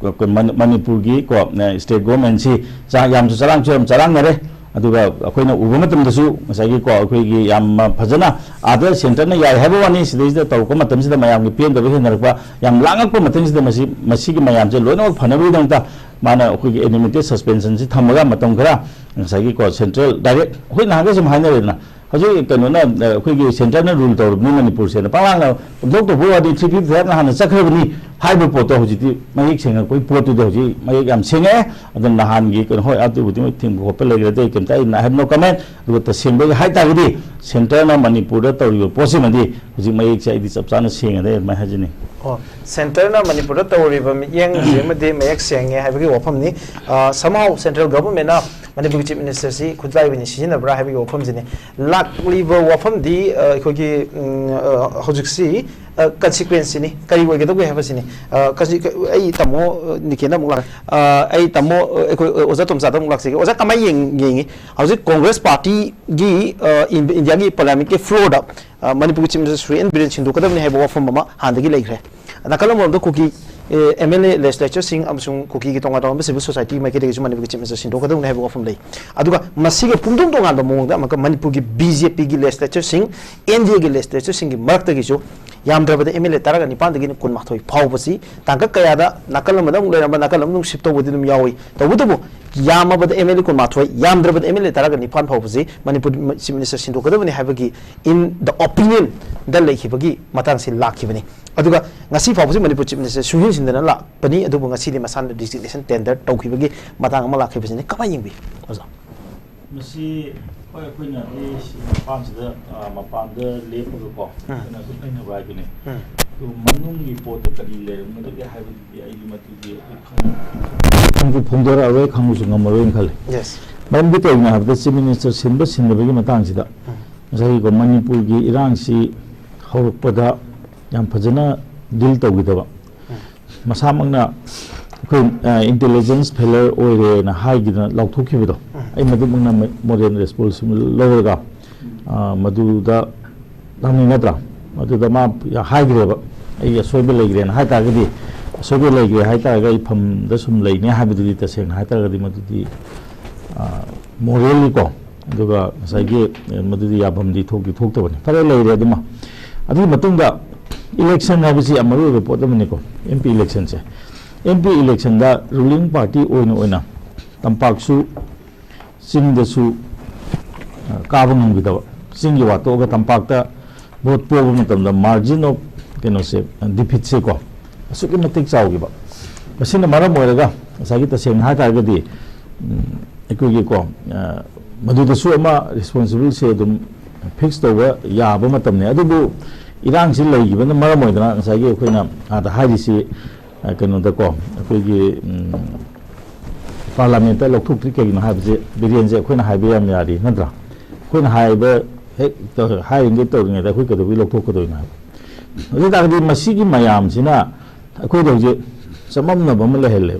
ꯃꯅꯤ-, ꯃꯅꯤꯄꯨꯔꯒꯤ ꯀꯣ, ꯁ꯭ꯇꯦꯠ ꯒꯣꯔꯃꯦꯟꯁꯤ ꯆꯥ-, ꯌꯥꯝꯁꯨ ꯆꯔꯥꯡꯁꯨ ꯌꯥꯝ ꯆꯔꯥꯡꯅꯔꯦ꯫ ꯑꯗꯨꯒ ꯑꯩꯈꯣꯏꯅ ꯎꯕ ꯃꯇꯝꯗꯁꯨ ꯉꯁꯥꯏꯒꯤ ꯀꯣ, ꯑꯩꯈꯣꯏꯒꯤ ꯌꯥꯝ ꯐꯖꯅ ꯑꯥꯗ ꯁꯦꯟꯇꯔꯅ ꯌꯥꯏ ꯍꯥꯏꯕ ꯋꯥꯅꯤ, ꯁꯤꯗꯩꯁꯤꯗ ꯇꯧꯔꯛꯄ ꯃꯇꯝꯁꯤꯗ ꯃꯌꯥꯝꯒꯤ ꯄꯦꯟꯗꯕ ꯍꯦꯟꯅꯔꯛꯄ, ꯌꯥꯝ ꯂꯥꯡꯉꯛꯄ ꯃꯇꯝꯁꯤꯗ ꯃꯁꯤ, ꯃꯁꯤꯒꯤ ꯃꯌꯥꯝꯁꯦ ꯂꯣꯏꯅꯃꯛ ꯐꯅꯕꯒꯤꯗꯃꯛꯇ ꯃꯥꯅ ꯑꯩꯈꯣꯏꯒꯤ ꯑꯦꯅꯤꯃꯦꯇꯦꯠ ꯁꯁꯄꯦꯟꯁꯟꯁꯤ ꯊꯝꯃꯒ ꯃꯇꯝ ꯈꯔ ꯉꯁꯥꯏꯒꯤꯀꯣ ꯁꯦꯟꯇ꯭ꯔꯦꯜ ꯗꯥꯏꯔꯦꯛ ꯑꯩꯈꯣꯏ ꯅꯍꯥꯟꯒꯩ ꯁꯨꯝ ꯍꯥꯏꯅꯔꯦꯗꯅ, ꯍꯧꯖꯤꯛ ꯀꯩꯅꯣꯅ, ꯑ, ꯑꯩꯈꯣꯏꯒꯤ ꯁꯦꯟꯇꯔꯅ ꯔꯨꯜ ꯇꯧꯔꯕꯅꯤ ꯃꯅꯤꯄꯨꯔꯁꯦꯅ ꯄꯪꯂꯥꯡꯅ ꯄꯪꯇꯧ ꯇꯧꯕ ꯋꯥꯗꯤ, ꯊ꯭ꯔꯤ ꯐꯤꯐꯇꯤ ꯐꯥꯏꯚꯅ ꯍꯥꯟꯅ ꯆꯠꯈ꯭ꯔꯕꯅꯤ ꯍꯥꯏꯕ ꯄꯣꯠꯇꯣ ꯍꯧꯖꯤꯛꯇꯤ ꯃꯌꯦꯛ ꯁꯦꯡꯉꯛꯄꯒꯤ ꯄꯣꯠꯇꯨꯗꯤ ꯍꯧꯖꯤꯛ ꯃꯌꯦꯛ ꯌꯥꯝ ꯁꯦꯡꯉꯦ꯫ ꯑꯗꯨꯅ ꯅꯍꯥꯟꯒꯤ ꯀꯩꯅꯣ, ꯍꯣꯏ, ꯑꯗꯨꯕꯨꯗꯤ ꯃꯣꯏ ꯊꯤꯡꯕ ꯈꯣꯠꯄ ꯂꯩꯈ꯭ꯔꯦ, ꯑꯇꯩ ꯀꯩꯝꯇ ꯑꯩ have no comment꯫ ꯑꯗꯨꯒ ꯇꯁꯦꯡꯕꯒꯤ ꯍꯥꯏ ꯇꯥꯔꯒꯗꯤ ꯁꯦꯟꯇꯔꯅ ꯃꯅꯤꯄꯨꯔꯗ ꯇꯧꯔꯤꯕ ꯄꯣꯠꯁꯤꯃꯗꯤ ꯍꯧꯖꯤꯛ ꯃꯌꯦꯛꯁꯦ ꯑꯩꯗꯤ ꯆꯞ ꯆꯥꯅ ꯁꯦꯡꯉꯦ ꯑꯗꯨꯃꯥꯏꯅ ꯍꯥꯏꯖꯅꯤꯡꯉꯤ꯫ ꯑꯣ, ꯁꯦꯟꯇꯔꯅ ꯃꯅꯤꯄꯨꯔꯗ ꯇꯧꯔꯤꯕ ꯃꯤꯠꯌꯦꯡꯁꯤꯃꯗꯤ ꯃꯌꯦꯛ ꯁꯦꯡꯉꯦ ꯍꯥꯏꯕꯒꯤ ꯋꯥꯐꯝꯅꯤ꯫ ꯑ, somehow central governmentꯅ ꯃꯅꯤꯄꯨꯔꯒꯤ ꯆꯤꯐ ꯃꯤꯅꯤꯁꯇꯔꯁꯤ ꯈꯨꯠꯂꯥꯏ ꯑꯣꯏꯅ ꯁꯤꯖꯤꯟꯅꯕ꯭ꯔꯥ ꯍꯥꯏꯕꯒꯤ ꯋꯥꯐꯝꯁꯤꯅꯤ꯫ ꯂꯥꯛꯂꯤꯕ ꯋꯥꯐꯝꯗꯤ, ꯑ, ꯑꯩꯈꯣꯏꯒꯤ, ꯎꯝ, ꯑ, ꯍꯧꯖꯤꯛꯁꯤ, ꯑ, ꯀꯟꯁꯤꯀ꯭ꯋꯦꯟꯁꯁꯤꯅꯤ, ꯀꯔꯤ ꯑꯣꯏꯒꯗꯧꯒꯦ ꯍꯥꯏꯕꯁꯤꯅꯤ꯫ ꯑ, ꯀꯟꯁꯤ-, ꯑꯩ ꯇꯥꯃꯣ, ꯑ, ꯅꯤꯀꯦꯟꯗ ꯑꯃꯨꯛ ꯂꯥꯛ-, ꯑ, ꯑꯩ ꯇꯥꯃꯣ, ꯑ, ꯑꯩꯈꯣꯏ, ꯑ, ꯑꯣꯖꯥ ꯇꯣꯝꯆꯥꯗ ꯑꯃꯨꯛ ꯂꯥꯛꯆꯒꯦ꯫ ꯑꯣꯖꯥ, ꯀꯃꯥꯏꯅ ꯌꯦꯡ-, ꯌꯦꯡꯉꯤ? ꯍꯧꯖꯤꯛ ꯀꯣꯡꯒ꯭ꯔꯦꯁ ꯄꯥꯔꯇꯤꯒꯤ, ꯑ, ꯏꯟ-, ꯏꯟꯗꯤꯌꯥꯒꯤ ꯄꯥꯔꯂꯤꯌꯥꯃꯦꯟꯠꯀꯤ ꯐ꯭ꯂꯣꯔꯗ, ꯑ, ꯃꯅꯤꯄꯨꯔꯒꯤ chief minister Shri N Biren ꯁꯤꯟꯗꯣꯛꯀꯗꯕꯅꯤ ꯍꯥꯏꯕ ꯋꯥꯐꯝ ꯑꯃ ꯍꯥꯟꯅꯗꯒꯤ ꯂꯩꯈ꯭ꯔꯦ꯫ ꯅꯥꯀꯜ ꯑꯃꯔꯣꯝꯗ ꯀꯨꯀꯤ, ꯑꯦ, ꯑꯦꯝ ꯑꯦꯜ ꯑꯦ ꯂꯦꯖꯤꯁꯂꯦꯆꯔꯁꯤꯡ ꯑꯃꯁꯨꯡ ꯀꯨꯀꯤꯒꯤ ꯇꯣꯉꯥꯟ ꯇꯣꯉꯥꯟꯕ ꯁꯤꯚꯤꯜ ꯁꯣꯁꯥꯏꯇꯤ ꯃꯥꯏꯀꯩꯗꯒꯤꯁꯨ ꯃꯅꯤꯄꯨꯔꯒꯤ ꯆꯤꯐ ꯃꯤꯅꯤꯁꯇꯔ ꯁꯤꯟꯗꯣꯛꯀꯗꯕꯅꯤ ꯍꯥꯏꯕ ꯋꯥꯐꯝ ꯂꯩ꯫ ꯑꯗꯨꯒ ꯃꯁꯤꯒ ꯄꯨꯡꯗꯣꯡ ꯇꯣꯉꯥꯟꯕ ꯃꯑꯣꯡꯗ ꯑꯃꯨꯛꯀ ꯃꯅꯤꯄꯨꯔꯒꯤ ꯕꯤ ꯖꯦ ꯄꯤꯒꯤ ꯂꯦꯖꯤꯁꯂꯦꯆꯔꯁꯤꯡ, ꯑꯦꯟ ꯗꯤ ꯑꯦꯒꯤ ꯂꯦꯖꯤꯁꯂꯦꯆꯔꯁꯤꯡꯒꯤ ꯃꯔꯛꯇꯒꯤꯁꯨ ꯌꯥꯝꯗ꯭ꯔꯕꯗ ꯑꯦꯝ ꯑꯦꯜ ꯑꯦ ꯇꯔꯥꯒ ꯅꯤꯄꯥꯟꯗꯒꯤꯅ ꯀꯨꯟꯃꯥꯊꯣꯏ ꯐꯥꯎꯕꯁꯤ ꯇꯥꯡꯀꯛ ꯀꯌꯥꯗ ꯅꯥꯀꯜ ꯑꯃꯗ ꯑꯃꯨꯛ ꯂꯩꯔꯝꯕ, ꯅꯥꯀꯜ ꯑꯃꯗ ꯑꯃꯨꯛ ꯁꯤꯐ ꯇꯧꯕꯗꯤ ꯑꯗꯨꯝ ꯌꯥꯎꯏ꯫ ꯇꯧꯕꯇꯕꯨ ꯌꯥꯝꯃꯕꯗ ꯑꯦꯝ ꯑꯦꯜ ꯑꯦ ꯀꯨꯟꯃꯥꯊꯣꯏ, ꯌꯥꯝꯗ꯭ꯔꯕꯗ ꯑꯦꯝ ꯑꯦꯜ ꯑꯦ ꯇꯔꯥꯒ ꯅꯤꯄꯥꯟ ꯐꯥꯎꯕꯁꯤ ꯃꯅꯤꯄꯨꯔ ꯆꯤꯐ ꯃꯤꯅꯤꯁꯇꯔ ꯁꯤꯟꯗꯣꯛꯀꯗꯕꯅꯤ ꯍꯥꯏꯕꯒꯤ in the opinion ꯗ ꯂꯩꯈꯤꯕꯒꯤ ꯃꯇꯥꯡꯁꯤ ꯂꯥꯛꯈꯤꯕꯅꯤ꯫ ꯑꯗꯨꯒ ꯉꯁꯤ ꯐꯥꯎꯕꯁꯤ ꯃꯅꯤꯄꯨꯔ ꯆꯤꯐ ꯃꯤꯅꯤꯁꯇꯔ ꯁꯨꯡꯁꯤꯟ ꯁꯤꯟꯗꯅ ꯂꯥꯛꯄꯅꯤ꯫ ꯑꯗꯨꯕꯨ ꯉꯁꯤꯗꯤ ꯃꯁꯥꯅ ꯔꯤꯖꯤꯒꯅꯦꯁꯟ ꯇꯦꯟꯗꯔ ꯇꯧꯈꯤꯕꯒꯤ ꯃꯇꯥꯡ ꯑꯃ ꯂꯥꯛꯈꯤꯕꯁꯤꯅꯤ꯫ ꯀꯃꯥꯏꯅ ꯌꯦꯡꯕꯤ, ꯑꯣꯖꯥ? ꯃꯁꯤ ꯍꯣꯏ, ꯑꯩꯈꯣꯏꯅ ꯁꯤ ꯃꯄꯥꯟꯁꯤꯗ, ꯑ, ꯃꯄꯥꯟꯗ ꯂꯦꯞꯄꯒꯀꯣ, ꯎꯝ꯫ ꯑꯩꯈꯣꯏꯅ ꯁꯨꯝ ꯊꯦꯡꯅꯕ ꯍꯥꯏꯗꯨꯅꯤ꯫ ꯎꯝ꯫ ꯑꯗꯨ ꯃꯅꯨꯡꯒꯤ ꯄꯣꯠꯇꯣ ꯀꯔꯤ ꯂꯩꯔꯝꯒꯗꯒꯦ ꯍꯥꯏꯕꯗꯨꯗꯤ ꯑꯩꯗꯤ ꯃꯗꯨꯗꯤ ꯑꯩꯈꯣꯏ ꯈꯪ-, ꯈꯪꯁꯨ ꯐꯣꯡꯗꯣꯔꯛꯑꯔꯣꯏ, ꯈꯪꯕꯁꯨ ꯉꯝꯃꯔꯣꯏꯅ ꯈꯜꯂꯤ꯫ ꯌꯦꯁ꯫ ꯃꯔꯝꯗꯤ ꯀꯩꯒꯤꯅꯣ ꯍꯥꯏꯕꯗ ꯆꯤꯐ ꯃꯤꯅꯤꯁꯇꯔ ꯁꯤꯟꯕ ꯁꯤꯟꯗꯕꯒꯤ ꯃꯇꯥꯡꯁꯤꯗ ꯎꯝ꯫ ꯉꯁꯥꯏꯒꯤꯀꯣ ꯃꯅꯤꯄꯨꯔꯒꯤ ꯏꯔꯥꯡꯁꯤ ꯍꯧꯔꯛꯄꯗ ꯌꯥꯝ ꯐꯖꯅ ꯗꯤꯜ ꯇꯧꯈꯤꯗꯕ, ꯎꯝ꯫ ꯃꯁꯥꯃꯛꯅ ꯑꯩꯈꯣꯏ, ꯑ, ꯏꯟꯇꯦꯂꯤꯖꯦꯟꯁ ꯐꯦꯂꯔ ꯑꯣꯏꯔꯦꯅ ꯍꯥꯏꯈꯤꯗꯅ ꯂꯥꯎꯊꯣꯛꯈꯤꯕꯗꯣ, ꯎꯝ꯫ ꯑꯩ ꯃꯗꯨꯃꯛꯅ ꯃꯣꯔꯦꯜ ꯔꯦꯁꯄꯣꯟꯁꯤꯕꯜ ꯂꯧꯔꯒ, ꯑ, ꯃꯗꯨꯗ ꯂꯥꯛꯅꯤꯡ ꯅꯠꯇ꯭ꯔꯥ? ꯃꯗꯨꯗ ꯃꯥ ꯍꯥꯏꯈ꯭ꯔꯦꯕ, "ꯑꯩ ꯑꯁꯣꯏꯕ ꯂꯩꯈ꯭ꯔꯦꯅ" ꯍꯥꯏ ꯇꯥꯔꯒꯗꯤ, ꯑꯁꯣꯏꯕ ꯂꯩꯈ꯭ꯔꯦ ꯍꯥꯏ ꯇꯥꯔꯒ ꯑꯩ ꯐꯝꯗ ꯁꯨꯝ ꯂꯩꯅꯤ ꯍꯥꯏꯕꯗꯨꯗꯤ, ꯇꯁꯦꯡꯅ ꯍꯥꯏ ꯇꯥꯔꯒꯗꯤ ꯃꯗꯨꯗꯤ, ꯑ, ꯃꯣꯔꯦꯜꯂꯤꯀꯣ, ꯑꯗꯨꯒ ꯉꯁꯥꯏꯒꯤ, ꯑ, ꯃꯗꯨꯗꯤ ꯌꯥꯐꯝꯗꯤ ꯊꯣꯛꯇꯤ ꯊꯣꯛꯇꯕꯅꯤ꯫ ꯐꯔꯦ, ꯂꯩꯔꯦ ꯑꯗꯨꯃ꯫ ꯑꯗꯨꯒꯤ ꯃꯇꯨꯡꯗ ꯏꯂꯦꯛꯁꯟ ꯍꯥꯏꯕꯁꯤ ꯌꯥꯝ ꯃꯔꯨ ꯑꯣꯏꯕ ꯄꯣꯠ ꯑꯃꯅꯤꯀꯣ, ꯑꯦꯝ ꯄꯤ ꯏꯂꯦꯛꯁꯟꯁꯦ꯫ ꯑꯦꯝ ꯄꯤ ꯏꯂꯦꯛꯁꯟꯗ ꯔꯨꯂꯤꯡ ꯄꯥꯔꯇꯤ ꯑꯣꯏꯅ ꯑꯣꯏꯅ ꯇꯝꯄꯥꯛꯁꯨ ꯆꯤꯡꯗꯁꯨ, ꯑ, ꯀꯥꯕ ꯉꯝꯈꯤꯗꯕ, ꯆꯤꯡꯒꯤ ꯋꯥ ꯇꯣꯛꯑꯒ ꯇꯝꯄꯥꯛꯇ ꯚꯣꯠ ꯄꯣꯕ ꯃꯇꯝꯗ ꯃꯥꯔꯖꯤꯟ ꯑꯣꯐ ꯀꯩꯅꯣꯁꯦ, ꯗꯤꯐꯤꯠꯁꯦꯀꯣ, ꯑꯁꯨꯛꯀꯤ ꯃꯇꯤꯛ ꯆꯥꯎꯈꯤꯕ꯫ ꯃꯁꯤꯅ ꯃꯔꯝ ꯑꯣꯏꯔꯒ ꯉꯁꯥꯏꯒꯤ, ꯇꯁꯦꯡꯅ ꯍꯥꯏ ꯇꯥꯔꯒꯗꯤ, ꯎꯝ, ꯑꯩꯈꯣꯏꯒꯤꯀꯣ, ꯑ, ꯃꯗꯨꯗꯁꯨ ꯑꯃ ꯔꯦꯁꯄꯣꯟꯁꯤꯕꯜꯁꯦ ꯑꯗꯨꯝ ꯐꯤꯛꯁ ꯇꯧꯕ ꯌꯥꯕ ꯃꯇꯝꯅꯤ꯫ ꯑꯗꯨꯕꯨ ꯏꯔꯥꯡꯁꯤ ꯂꯩꯈꯤꯕꯅ ꯃꯔꯝ ꯑꯣꯏꯗꯅ ꯉꯁꯥꯏꯒꯤ ꯑꯩꯈꯣꯏꯅ ꯑꯥꯗ ꯍꯥꯏꯔꯤꯁꯤ, ꯑ, ꯀꯩꯅꯣꯗꯀꯣ, ꯑꯩꯈꯣꯏꯒꯤ, ꯎꯝ, ꯄꯥꯔꯂꯥꯃꯦꯟꯇ ꯂꯧꯊꯣꯛꯇ꯭ꯔꯤ ꯀꯩꯒꯤꯅꯣ ꯍꯥꯏꯕꯁꯦ, ꯕꯤꯔꯦꯟꯁꯦ ꯑꯩꯈꯣꯏꯅ ꯍꯥꯏꯕ ꯌꯥꯝ ꯌꯥꯔꯤ, ꯅꯠꯇ꯭ꯔꯥ? ꯑꯩꯈꯣꯏꯅ ꯍꯥꯏꯕ ꯍꯦꯛ ꯇꯧ-, ꯍꯥꯏꯔꯤꯉꯩ ꯇꯧꯔꯤꯉꯩꯗ ꯑꯩꯈꯣꯏ ꯀꯩꯗꯧꯕꯒꯤ ꯂꯧꯊꯣꯛꯀꯗꯣꯏꯅꯣ ꯍꯥꯏꯕ? ꯑꯗꯨ ꯑꯣꯏ ꯇꯥꯔꯒꯗꯤ ꯃꯁꯤꯒꯤ ꯃꯌꯥꯝꯁꯤꯅ ꯑꯩꯈꯣꯏꯗ ꯍꯧꯖꯤꯛ ꯆꯃꯝꯅꯕ ꯑꯃ ꯂꯩꯍꯜꯂꯦꯕ꯫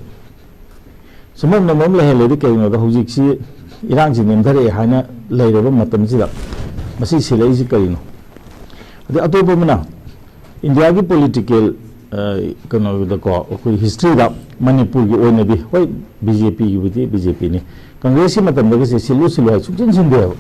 ꯆꯃꯝꯅꯕ ꯑꯃ ꯂꯩꯍꯜꯂꯦꯗꯤ ꯀꯩꯒꯤꯅꯣꯗ, ꯍꯧꯖꯤꯛꯁꯤ ꯏꯔꯥꯡꯁꯤ ꯅꯦꯝꯊꯔꯛꯑꯦ ꯍꯥꯏꯅ ꯂꯩꯔꯕ ꯃꯇꯝꯁꯤꯗ ꯃꯁꯤ ꯁꯤꯜꯂꯛꯏꯁꯤ ꯀꯔꯤꯅꯣ? ꯑꯗꯩ ꯑꯇꯣꯞꯄ ꯑꯃꯅ, ꯏꯟꯗꯤꯌꯥꯒꯤ ꯄꯣꯂꯤꯇꯤꯀꯦꯜ, ꯑ, ꯀꯩꯅꯣꯗꯀꯣ, ꯑꯩꯈꯣꯏ ꯍꯤꯁꯇ꯭ꯔꯤꯗ ꯃꯅꯤꯄꯨꯔꯒꯤ ꯑꯣꯏꯅꯗꯤ, ꯍꯣꯏ, ꯕꯤ ꯖꯦ ꯄꯤꯒꯤꯕꯨꯗꯤ ꯕꯤ ꯖꯦ ꯄꯤꯅꯤ, ꯀꯪꯒ꯭ꯔꯦꯁꯀꯤ ꯃꯇꯝꯗꯒꯤꯁꯦ ꯁꯤꯜꯂꯨ ꯁꯤꯜꯂꯨ ꯍꯥꯏ ꯁꯨꯡꯁꯤꯟ ꯁꯤꯟꯗꯦꯕ꯫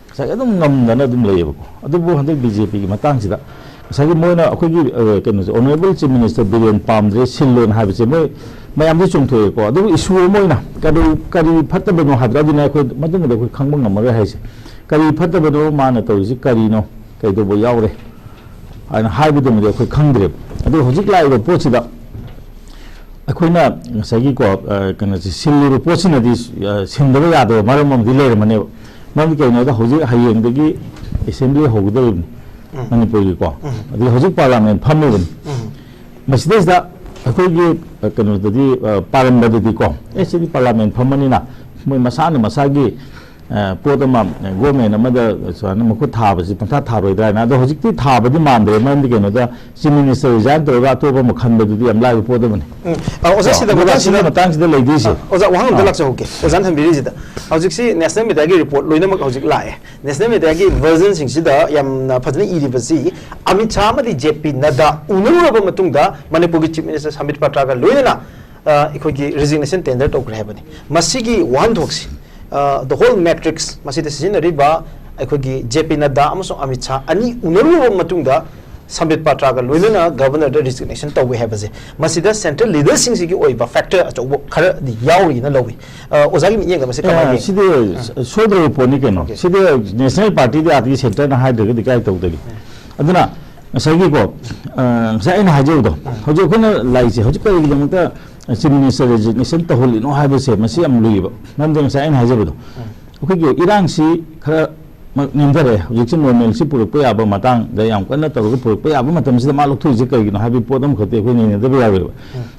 ꯉꯁꯥꯏ ꯑꯗꯨꯝ ꯉꯝꯗꯅ ꯑꯗꯨꯝ ꯂꯩꯌꯦꯕꯀꯣ꯫ ꯑꯗꯨꯕꯨ ꯍꯟꯗꯛ ꯕꯤ ꯖꯦ ꯄꯤꯒꯤ ꯃꯇꯥꯡꯁꯤꯗ ꯉꯁꯥꯏꯒꯤ ꯃꯣꯏꯅ ꯑꯩꯈꯣꯏꯒꯤ, ꯑ, ꯀꯩꯅꯣꯁꯦ, ꯑꯣꯅꯔꯦꯕꯜ ꯆꯤꯐ ꯃꯤꯅꯤꯁꯇꯔ ꯕꯤꯔꯦꯟ ꯄꯥꯝꯗ꯭ꯔꯦ, ꯁꯤꯜꯂꯣꯅ ꯍꯥꯏꯕꯁꯦ ꯃꯣꯏ ꯃꯌꯥꯝꯗꯤ ꯆꯣꯡꯊꯣꯛꯑꯦꯀꯣ꯫ ꯑꯗꯨꯕꯨ ꯏꯁꯨ ꯑꯃ ꯑꯣꯏꯅ ꯀꯔꯤ, ꯀꯔꯤ ꯐꯠꯇꯕꯅꯣ ꯍꯥꯏꯕꯗꯣ, ꯑꯗꯨꯅ ꯑꯩꯈꯣꯏ ꯃꯇꯨꯡꯗ ꯑꯩꯈꯣꯏ ꯈꯪꯕ ꯉꯝꯃꯔꯣꯏ ꯍꯥꯏꯁꯦ꯫ ꯀꯔꯤ ꯐꯠꯇꯕꯅꯣ, ꯃꯥꯅ ꯇꯧꯔꯤꯁꯤ ꯀꯔꯤꯅꯣ, ꯀꯩꯗꯧꯕ ꯌꯥꯎꯔꯦ ꯍꯥꯏꯅ ꯍꯥꯏꯕꯗꯨꯃꯗꯤ ꯑꯩꯈꯣꯏ ꯈꯪꯗ꯭ꯔꯦꯕ꯫ ꯑꯗꯨ ꯍꯧꯖꯤꯛ ꯂꯥꯛꯏꯕ ꯄꯣꯠꯁꯤꯗ ꯑꯩꯈꯣꯏꯅ ꯉꯁꯥꯏꯒꯤꯀꯣ, ꯑ, ꯀꯩꯅꯣꯁꯦ, ꯁꯤꯜꯂꯤꯕ ꯄꯣꯠꯁꯤꯅꯗꯤ, ꯑ, ꯁꯤꯟꯗꯕ ꯌꯥꯗꯕ ꯃꯔꯝ ꯑꯃꯗꯤ ꯂꯩꯔꯝꯃꯅꯦꯕ꯫ ꯃꯔꯝꯗꯤ ꯀꯩꯒꯤꯅꯣꯗ, ꯍꯧꯖꯤꯛ ꯍꯌꯦꯡꯗꯒꯤ ꯑꯦꯁꯦꯝꯕ꯭ꯂꯤ ꯍꯧꯒꯗꯧꯔꯤꯕꯅꯤ ꯎꯝ꯫ ꯃꯅꯤꯄꯨꯔꯒꯤꯀꯣ꯫ ꯎꯝ꯫ ꯑꯗꯒꯤ ꯍꯧꯖꯤꯛ ꯄꯥꯔꯂꯥꯃꯦꯟ ꯐꯝꯃꯤꯕꯅꯤ꯫ ꯎꯝ꯫ ꯃꯁꯤꯗꯩꯁꯤꯗ ꯑꯩꯈꯣꯏꯒꯤ, ꯑ, ꯀꯩꯅꯣꯗꯗꯤ, ꯑ, ꯄꯥꯔꯝꯕꯗꯗꯤꯀꯣ, ꯑꯦ, ꯁꯤꯗꯤ ꯄꯥꯔꯂꯥꯃꯦꯟ ꯐꯝꯕꯅꯤꯅ ꯃꯣꯏ ꯃꯁꯥꯅ ꯃꯁꯥꯒꯤ, ꯑ, ꯄꯣꯠ ꯑꯃ, ꯑ, ꯒꯣꯔꯃꯦꯟ ꯑꯃꯗ ꯁꯨꯃꯥꯏꯅ ꯃꯈꯨꯠ ꯊꯥꯕꯁꯤ ꯄꯪꯊꯥ ꯊꯥꯔꯣꯏꯗ꯭ꯔꯥ ꯍꯥꯏꯅ꯫ ꯑꯗꯣ ꯍꯧꯖꯤꯛꯇꯤ ꯊꯥꯕꯗꯤ ꯃꯥꯟꯗ꯭ꯔꯦ, ꯃꯔꯝꯗꯤ ꯀꯩꯅꯣꯗ, ꯆꯤꯐ ꯃꯤꯅꯤꯁꯇꯔ ꯔꯤꯖꯥꯏꯟ ꯇꯧꯔꯒ ꯑꯇꯣꯞꯄ ꯑꯃ ꯈꯟꯕꯗꯨꯗꯤ ꯌꯥꯝ ꯂꯥꯏꯕ ꯄꯣꯠ ꯑꯃꯅꯤ꯫ ꯎꯝ꯫ ꯑ, ꯑꯣꯖꯥ, ꯀꯣ? ꯁꯤꯗ ꯑꯗꯨꯒ ꯃꯇꯥꯡꯁꯤꯗ ꯁꯤꯒꯤ ꯃꯇꯥꯡꯁꯤꯗ ꯂꯩꯗꯣꯏꯁꯦ꯫ ꯑ, ꯑꯣꯖꯥ, ꯋꯥꯍꯪ ꯑꯝꯇ ꯑꯥ꯫ ꯂꯥꯛꯆꯍꯧꯒꯦ꯫ ꯑꯣꯖꯥꯅ ꯊꯝꯕꯤꯔꯤꯁꯤꯗ ꯍꯧꯖꯤꯛꯁꯤ ꯅꯦꯁꯅꯦꯜ ꯃꯦꯗꯤꯌꯥꯒꯤ ꯔꯤꯄꯣꯔꯠ ꯂꯣꯏꯅꯃꯛ ꯍꯧꯖꯤꯛ ꯂꯥꯛꯑꯦ꯫ ꯅꯦꯁꯅꯦꯜ ꯃꯦꯗꯤꯌꯥꯒꯤ ꯚꯔꯖꯟꯁꯤꯡꯁꯤꯗ ꯌꯥꯝꯅ ꯐꯖꯅ ꯏꯔꯤꯕꯁꯤ, ꯑꯃꯤꯠ ꯁꯥꯍ ꯑꯃꯗꯤ ꯖꯦ ꯄꯤ ꯅꯗꯥ ꯎꯅꯔꯨꯔꯕ ꯃꯇꯨꯡꯗ ꯃꯅꯤꯄꯨꯔꯒꯤ ꯆꯤꯐ ꯃꯤꯅꯤꯁꯇꯔ ꯁꯥꯝꯕꯤꯠ ꯄꯥꯇ꯭ꯔꯥꯒ ꯂꯣꯏꯅꯅ, ꯑ, ꯑꯩꯈꯣꯏꯒꯤ ꯔꯤꯖꯤꯒꯅꯦꯁꯟ ꯇꯦꯟꯗꯔ ꯇꯧꯈ꯭ꯔꯦ ꯍꯥꯏꯕꯅꯤ꯫ ꯃꯁꯤꯒꯤ ꯋꯥꯍꯟꯊꯣꯛꯁꯤ, ꯑ, the whole matrix ꯃꯁꯤꯗ ꯁꯤꯖꯤꯟꯅꯔꯤꯕ ꯑꯩꯈꯣꯏꯒꯤ ꯖꯦ ꯄꯤ ꯅꯗꯥ ꯑꯃꯁꯨꯡ ꯑꯃꯤꯠ ꯁꯥꯍ ꯑꯅꯤ ꯎꯅꯔꯨꯔꯕ ꯃꯇꯨꯡꯗ ꯁꯝꯕꯤꯠ ꯄꯥꯇ꯭ꯔꯥꯒ ꯂꯣꯏꯅꯅ ꯒꯕꯔꯅꯔꯗ ꯔꯤꯖꯤꯒꯅꯦꯁꯟ ꯇꯧꯋꯦ ꯍꯥꯏꯕꯁꯦ, ꯃꯁꯤꯗ ꯁꯦꯟꯇ꯭ꯔꯦꯜ ꯂꯤꯗꯔꯁꯤꯡꯁꯤꯒꯤ ꯑꯣꯏꯕ ꯐꯦꯛꯇꯔ ꯑꯆꯧꯕ ꯈꯔꯗꯤ ꯌꯥꯎꯔꯤꯅ ꯂꯧꯏ꯫ ꯑ, ꯑꯣꯖꯥꯒꯤ ꯃꯤꯠꯌꯦꯡꯗ ꯃꯁꯤ ꯀꯃꯥꯏꯅ ꯑꯦ, ꯌꯦꯡꯉꯤ? ꯁꯤꯗꯤ ꯁꯣꯏꯗ꯭ꯔꯕ ꯄꯣꯠꯅꯤ ꯀꯩꯅꯣ꯫ ꯑꯣꯀꯦ꯫ ꯁꯤꯗꯤ ꯅꯦꯁꯅꯦꯜ ꯄꯥꯔꯇꯤꯗꯤ ꯑꯥꯗꯒꯤ ꯁꯦꯟꯇꯔꯅ ꯍꯥꯏꯗ꯭ꯔꯒꯗꯤ ꯀꯥꯏ ꯇꯧꯗꯒꯦ? ꯑꯗꯨꯅ ꯉꯁꯥꯏꯒꯤꯀꯣ, ꯑ, ꯉꯁꯥꯏ ꯑꯩꯅ ꯍꯥꯏꯖꯕꯗꯣ, ꯍꯧꯖꯤꯛ ꯑꯩꯈꯣꯏꯅ ꯂꯥꯛꯏꯁꯦ, ꯍꯧꯖꯤꯛ ꯀꯔꯤꯒꯤꯗꯃꯛꯇ ꯆꯤꯐ ꯃꯤꯅꯤꯁꯇꯔ ꯔꯦꯖꯤꯒꯅꯦꯁꯟ ꯇꯧꯍꯜꯂꯤꯅꯣ ꯍꯥꯏꯕꯁꯦ, ꯃꯁꯤ ꯌꯥꯝ ꯂꯨꯏꯌꯦꯕ꯫ ꯃꯔꯝꯗꯤ ꯉꯁꯥꯏ ꯑꯩꯅ ꯍꯥꯏꯖꯕꯗꯣ, ꯑꯩꯈꯣꯏꯒꯤ ꯏꯔꯥꯡꯁꯤ ꯈꯔ ꯃ-, ꯅꯦꯝꯊꯔꯛꯑꯦ꯫ ꯍꯧꯖꯤꯛꯁꯦ ꯅꯣꯔꯃꯦꯜꯁꯤ ꯄꯨꯔꯛꯄ ꯌꯥꯕ ꯃꯇꯥꯡꯗ ꯌꯥꯝ ꯀꯟꯅ ꯇꯧꯔꯒ ꯄꯨꯔꯛꯄ ꯌꯥꯕ ꯃꯇꯝꯁꯤꯗ ꯃꯥ ꯂꯧꯊꯣꯛꯏꯁꯦ ꯀꯔꯤꯒꯤꯅꯣ ꯍꯥꯏꯕꯒꯤ ꯄꯣꯠ ꯑꯃꯈꯛꯇꯤ ꯑꯩꯈꯣꯏ ꯅꯩꯅꯗꯕ ꯌꯥꯔꯣꯏꯕ꯫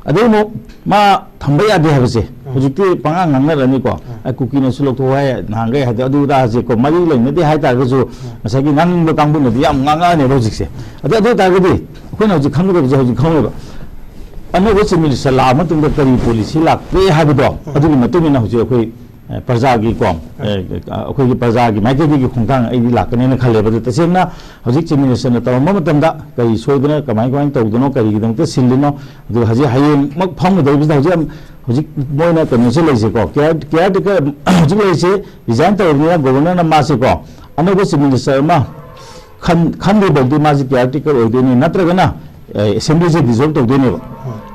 ꯑꯗꯩ ꯑꯃꯨꯛ ꯃꯥ ꯊꯝꯕ ꯌꯥꯗꯦ ꯍꯥꯏꯕꯁꯦ ꯍꯧꯖꯤꯛꯇꯤ ꯄꯉꯥꯡ ꯉꯥꯡꯅꯔꯅꯤꯀꯣ꯫ ꯑ, ꯀꯨꯀꯤꯅꯁꯨ ꯂꯧꯊꯣꯛꯑꯣ ꯍꯥꯏ, ꯅꯍꯥꯟꯈꯩ ꯍꯥꯏꯗꯤ ꯑꯗꯨ ꯑꯗꯥ ꯍꯥꯏꯁꯦꯀꯣ, ꯃꯔꯤ ꯂꯩꯅꯗꯦ ꯍꯥꯏ ꯇꯥꯔꯒꯁꯨ ꯉꯁꯥꯏꯒꯤ ꯉꯥꯡꯅꯤꯡꯕ ꯀꯥꯡꯕꯨꯅꯗꯤ ꯌꯥꯝ ꯉꯥꯡꯉꯛꯑꯅꯦꯕ ꯍꯧꯖꯤꯛꯁꯦ꯫ ꯑꯗꯨ, ꯑꯗꯨ ꯑꯣꯏ ꯇꯥꯔꯒꯗꯤ ꯑꯩꯈꯣꯏꯅ ꯍꯧꯖꯤꯛ ꯈꯪꯒꯗꯕꯁꯦ ꯍꯧꯖꯤꯛ ꯈꯪꯉꯦꯕ꯫ ꯑꯅꯧꯕ ꯆꯤꯐ ꯃꯤꯅꯤꯁꯇꯔ ꯂꯥꯛꯑ ꯃꯇꯨꯡꯗ ꯀꯔꯤ ꯄꯣꯂꯤꯁꯤ ꯂꯥꯛꯀꯦ ꯍꯥꯏꯕꯗꯣ, ꯑꯗꯨꯒꯤ ꯃꯇꯨꯡ ꯏꯟꯅ ꯍꯧꯖꯤꯛ ꯑꯩꯈꯣꯏ ꯑ, ꯄ꯭ꯔꯖꯥꯒꯤ ꯀꯣ, ꯑ, ꯑꯩꯈꯣꯏꯒꯤ ꯄ꯭ꯔꯖꯥꯒꯤ ꯃꯥꯏꯀꯩꯗꯒꯤ ꯈꯣꯡꯊꯥꯡ ꯑꯩꯗꯤ ꯂꯥꯛꯀꯅꯦꯅ ꯈꯜꯂꯦꯕ꯫ ꯑꯗꯨ ꯇꯁꯦꯡꯅ ꯍꯧꯖꯤꯛ ꯆꯤꯐ ꯃꯤꯅꯤꯁꯇꯔꯅ ꯇꯧꯔꯝꯕ ꯃꯇꯝꯗ ꯀꯔꯤ ꯁꯣꯏꯗꯅ ꯀꯃꯥꯏ, ꯀꯃꯥꯏꯅ ꯇꯧꯗꯅꯣ, ꯀꯔꯤꯒꯤꯗꯃꯛꯇ ꯁꯤꯜꯂꯤꯅꯣ, ꯑꯗꯨꯒ ꯍꯧꯖꯤꯛ ꯍꯌꯦꯡꯃꯛ ꯐꯝꯒꯗꯧꯔꯤꯕꯁꯤꯗ ꯍꯧꯖꯤꯛ ꯌꯥꯝ, ꯍꯧꯖꯤꯛ ꯃꯣꯏꯅ ꯀꯩꯅꯣꯁꯦ ꯂꯩꯁꯦꯀꯣ, ꯀꯤꯌꯥꯔ, ꯀꯤꯌꯥꯔ ꯇꯦꯀꯔ ꯍꯧꯖꯤꯛ ꯂꯩꯔꯤꯁꯦ ꯔꯤꯖꯥꯏꯟ ꯇꯧꯔꯕꯅꯤꯅ ꯒꯣꯕꯔꯅꯔꯅ ꯃꯥꯁꯦꯀꯣ ꯑꯅꯧꯕ ꯆꯤꯐ ꯃꯤꯅꯤꯁꯇꯔ ꯑꯃ ꯈꯟ-, ꯈꯟꯗ꯭ꯔꯤꯐꯥꯎꯗꯤ ꯃꯥꯁꯦ ꯀꯤꯌꯥꯔ ꯇꯦꯀꯔ ꯑꯣꯏꯗꯣꯏꯅꯤ, ꯅꯠꯇ꯭ꯔꯒꯅ, ꯑ, ꯑꯦꯁꯦꯝꯕ꯭ꯂꯤꯁꯦ ꯗꯤꯖꯣꯜꯕ ꯇꯧꯗꯣꯏꯅꯦꯕ꯫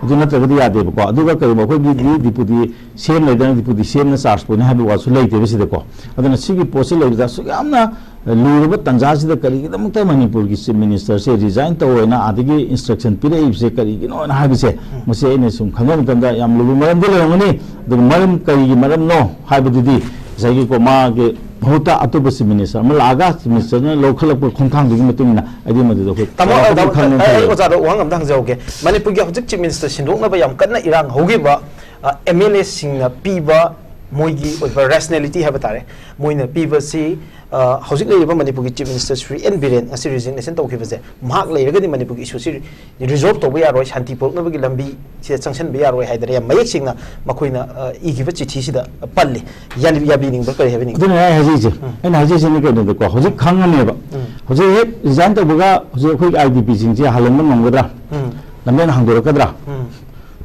ꯑꯗꯨ ꯅꯠꯇ꯭ꯔꯒꯗꯤ ꯌꯥꯗꯦꯕꯀꯣ꯫ ꯑꯗꯨꯒ ꯀꯔꯤꯒꯨꯝꯕ ꯑꯩꯈꯣꯏꯒꯤꯗꯤ ꯗꯤꯄꯨꯇꯤ ꯁꯤ ꯑꯦꯝ ꯂꯩꯗꯅ ꯗꯤꯄꯨꯇꯤ ꯁꯤ ꯑꯦꯝꯅ ꯆꯥꯔꯖ ꯄꯨꯅꯤ ꯍꯥꯏꯕ ꯋꯥꯁꯨ ꯂꯩꯇꯦꯕ ꯁꯤꯗꯀꯣ꯫ ꯑꯗꯨꯅ ꯁꯤꯒꯤ ꯄꯣꯠꯁꯤ ꯂꯩꯕꯗ ꯑꯁꯨꯛ ꯌꯥꯝꯅ ꯂꯨꯔꯕ ꯇꯥꯟꯖꯥꯁꯤꯗ ꯀꯔꯤꯒꯤꯗꯃꯛꯇ ꯃꯅꯤꯄꯨꯔꯒꯤ ꯆꯤꯐ ꯃꯤꯅꯤꯁꯇꯔꯁꯦ ꯔꯤꯖꯥꯏꯟ ꯇꯧꯑꯣꯅ ꯑꯥꯗꯒꯤ ꯏꯟꯁꯇ꯭ꯔꯛꯁꯟ ꯄꯤꯔꯛꯏꯕꯁꯦ ꯀꯔꯤꯒꯤꯅꯣꯅ ꯍꯥꯏꯕꯁꯦ, ꯃꯁꯤ ꯑꯩꯅ ꯁꯨꯝ ꯈꯪꯕ ꯃꯇꯝꯗ ꯌꯥꯝ ꯂꯨꯕ ꯃꯔꯝꯗꯤ ꯂꯩꯔꯝꯒꯅꯤ꯫ ꯑꯗꯨꯒ ꯃꯔꯝ ꯀꯔꯤꯒꯤ ꯃꯔꯝꯅꯣ ꯍꯥꯏꯕꯗꯨꯗꯤ ꯉꯁꯥꯏꯒꯤꯀꯣ ꯃꯥꯒꯤ ꯃꯍꯨꯠꯇ ꯑꯇꯣꯞꯄ ꯆꯤꯐ ꯃꯤꯅꯤꯁꯇꯔ ꯑꯃ ꯂꯥꯛꯑꯒ ꯆꯤꯐ ꯃꯤꯅꯤꯁꯇꯔꯅ ꯂꯧꯈꯠꯂꯛꯄ ꯈꯣꯡꯊꯥꯡꯗꯨꯒꯤ ꯃꯇꯨꯡ ꯏꯟꯅ ꯑꯩꯗꯤ ꯃꯗꯨꯗ ꯑꯩꯈꯣꯏ ꯇꯥꯃꯣ, ꯆꯥꯎꯔꯥꯛꯄꯗꯤ ꯇꯥꯃꯣ, ꯈꯪꯉꯦꯅ ꯑꯩ, ꯑꯩ ꯈꯜꯂꯦ꯫ ꯑꯣꯖꯥꯗ ꯋꯥꯍꯪ ꯑꯝꯇ ꯍꯪꯖꯍꯧꯒꯦ꯫ ꯃꯅꯤꯄꯨꯔꯒꯤ ꯍꯧꯖꯤꯛ ꯆꯤꯐ ꯃꯤꯅꯤꯁꯇꯔ ꯁꯤꯟꯗꯣꯛꯅꯕ ꯌꯥꯝ ꯀꯟꯅ ꯏꯔꯥꯡ ꯍꯧꯈꯤꯕ, ꯑ, ꯑꯦꯝ ꯑꯦꯜ ꯑꯦꯁꯤꯡꯅ ꯄꯤꯕ ꯃꯣꯏꯒꯤ ꯑꯣꯏꯕ ꯔꯦꯁꯅꯦꯂꯤꯇꯤ ꯍꯥꯏꯕ ꯇꯥꯔꯦ, ꯃꯣꯏꯅ ꯄꯤꯕꯁꯤ, ꯑ, ꯍꯧꯖꯤꯛ ꯂꯩꯔꯤꯕ ꯃꯅꯤꯄꯨꯔꯒꯤ chief minister Shri N Biren ꯉꯁꯤ ꯔꯤꯖꯤꯒꯅꯦꯁꯟ ꯇꯧꯈꯤꯕꯁꯦ ꯃꯍꯥꯛ ꯂꯩꯔꯒꯗꯤ ꯃꯅꯤꯄꯨꯔꯒꯤ ꯏꯁꯨꯁꯤ ꯔꯤꯖꯣꯜꯕ ꯇꯧꯕ ꯌꯥꯔꯣꯏ, ꯁꯥꯟꯇꯤ ꯄꯨꯔꯛꯅꯕꯒꯤ ꯂꯝꯕꯤ ꯁꯤꯗ ꯆꯪꯁꯤꯟꯕ ꯌꯥꯔꯣꯏ ꯍꯥꯏꯗꯅ ꯌꯥꯝ ꯃꯌꯦꯛ ꯁꯦꯡꯅ ꯃꯈꯣꯏꯅ, ꯑ, ꯏꯈꯤꯕ ꯆꯤꯊꯤꯁꯤꯗ ꯄꯜꯂꯤ꯫ ꯌꯥꯅꯤ-, ꯌꯥꯕꯤꯅꯤꯡꯕ꯭ꯔꯥ, ꯀꯔꯤ ꯍꯥꯏꯕꯤꯅꯤꯡꯕ꯭ꯔꯥ? ꯑꯗꯨꯅ ꯑꯩ ꯍꯥꯏꯖꯔꯤꯁꯦ, ꯎꯝ꯫ ꯑꯩꯅ ꯍꯥꯏꯖꯔꯤꯁꯤꯅ ꯀꯩꯅꯣꯗꯀꯣ, ꯍꯧꯖꯤꯛ ꯈꯪꯉꯅꯦꯕ꯫ ꯎꯝ꯫ ꯍꯧꯖꯤꯛ ꯍꯦꯛ ꯔꯤꯖꯥꯏꯟ ꯇꯧꯕꯒ ꯍꯧꯖꯤꯛ ꯑꯩꯈꯣꯏꯒꯤ ꯑꯥꯏ ꯗꯤ ꯄꯤꯁꯤꯡꯁꯦ ꯍꯜꯍꯟꯕ ꯉꯝꯒꯗ꯭ꯔꯥ? ꯎꯝ꯫ ꯂꯝꯕꯦꯟ ꯍꯥꯡꯗꯣꯔꯛꯀꯗ꯭ꯔꯥ? ꯎꯝ꯫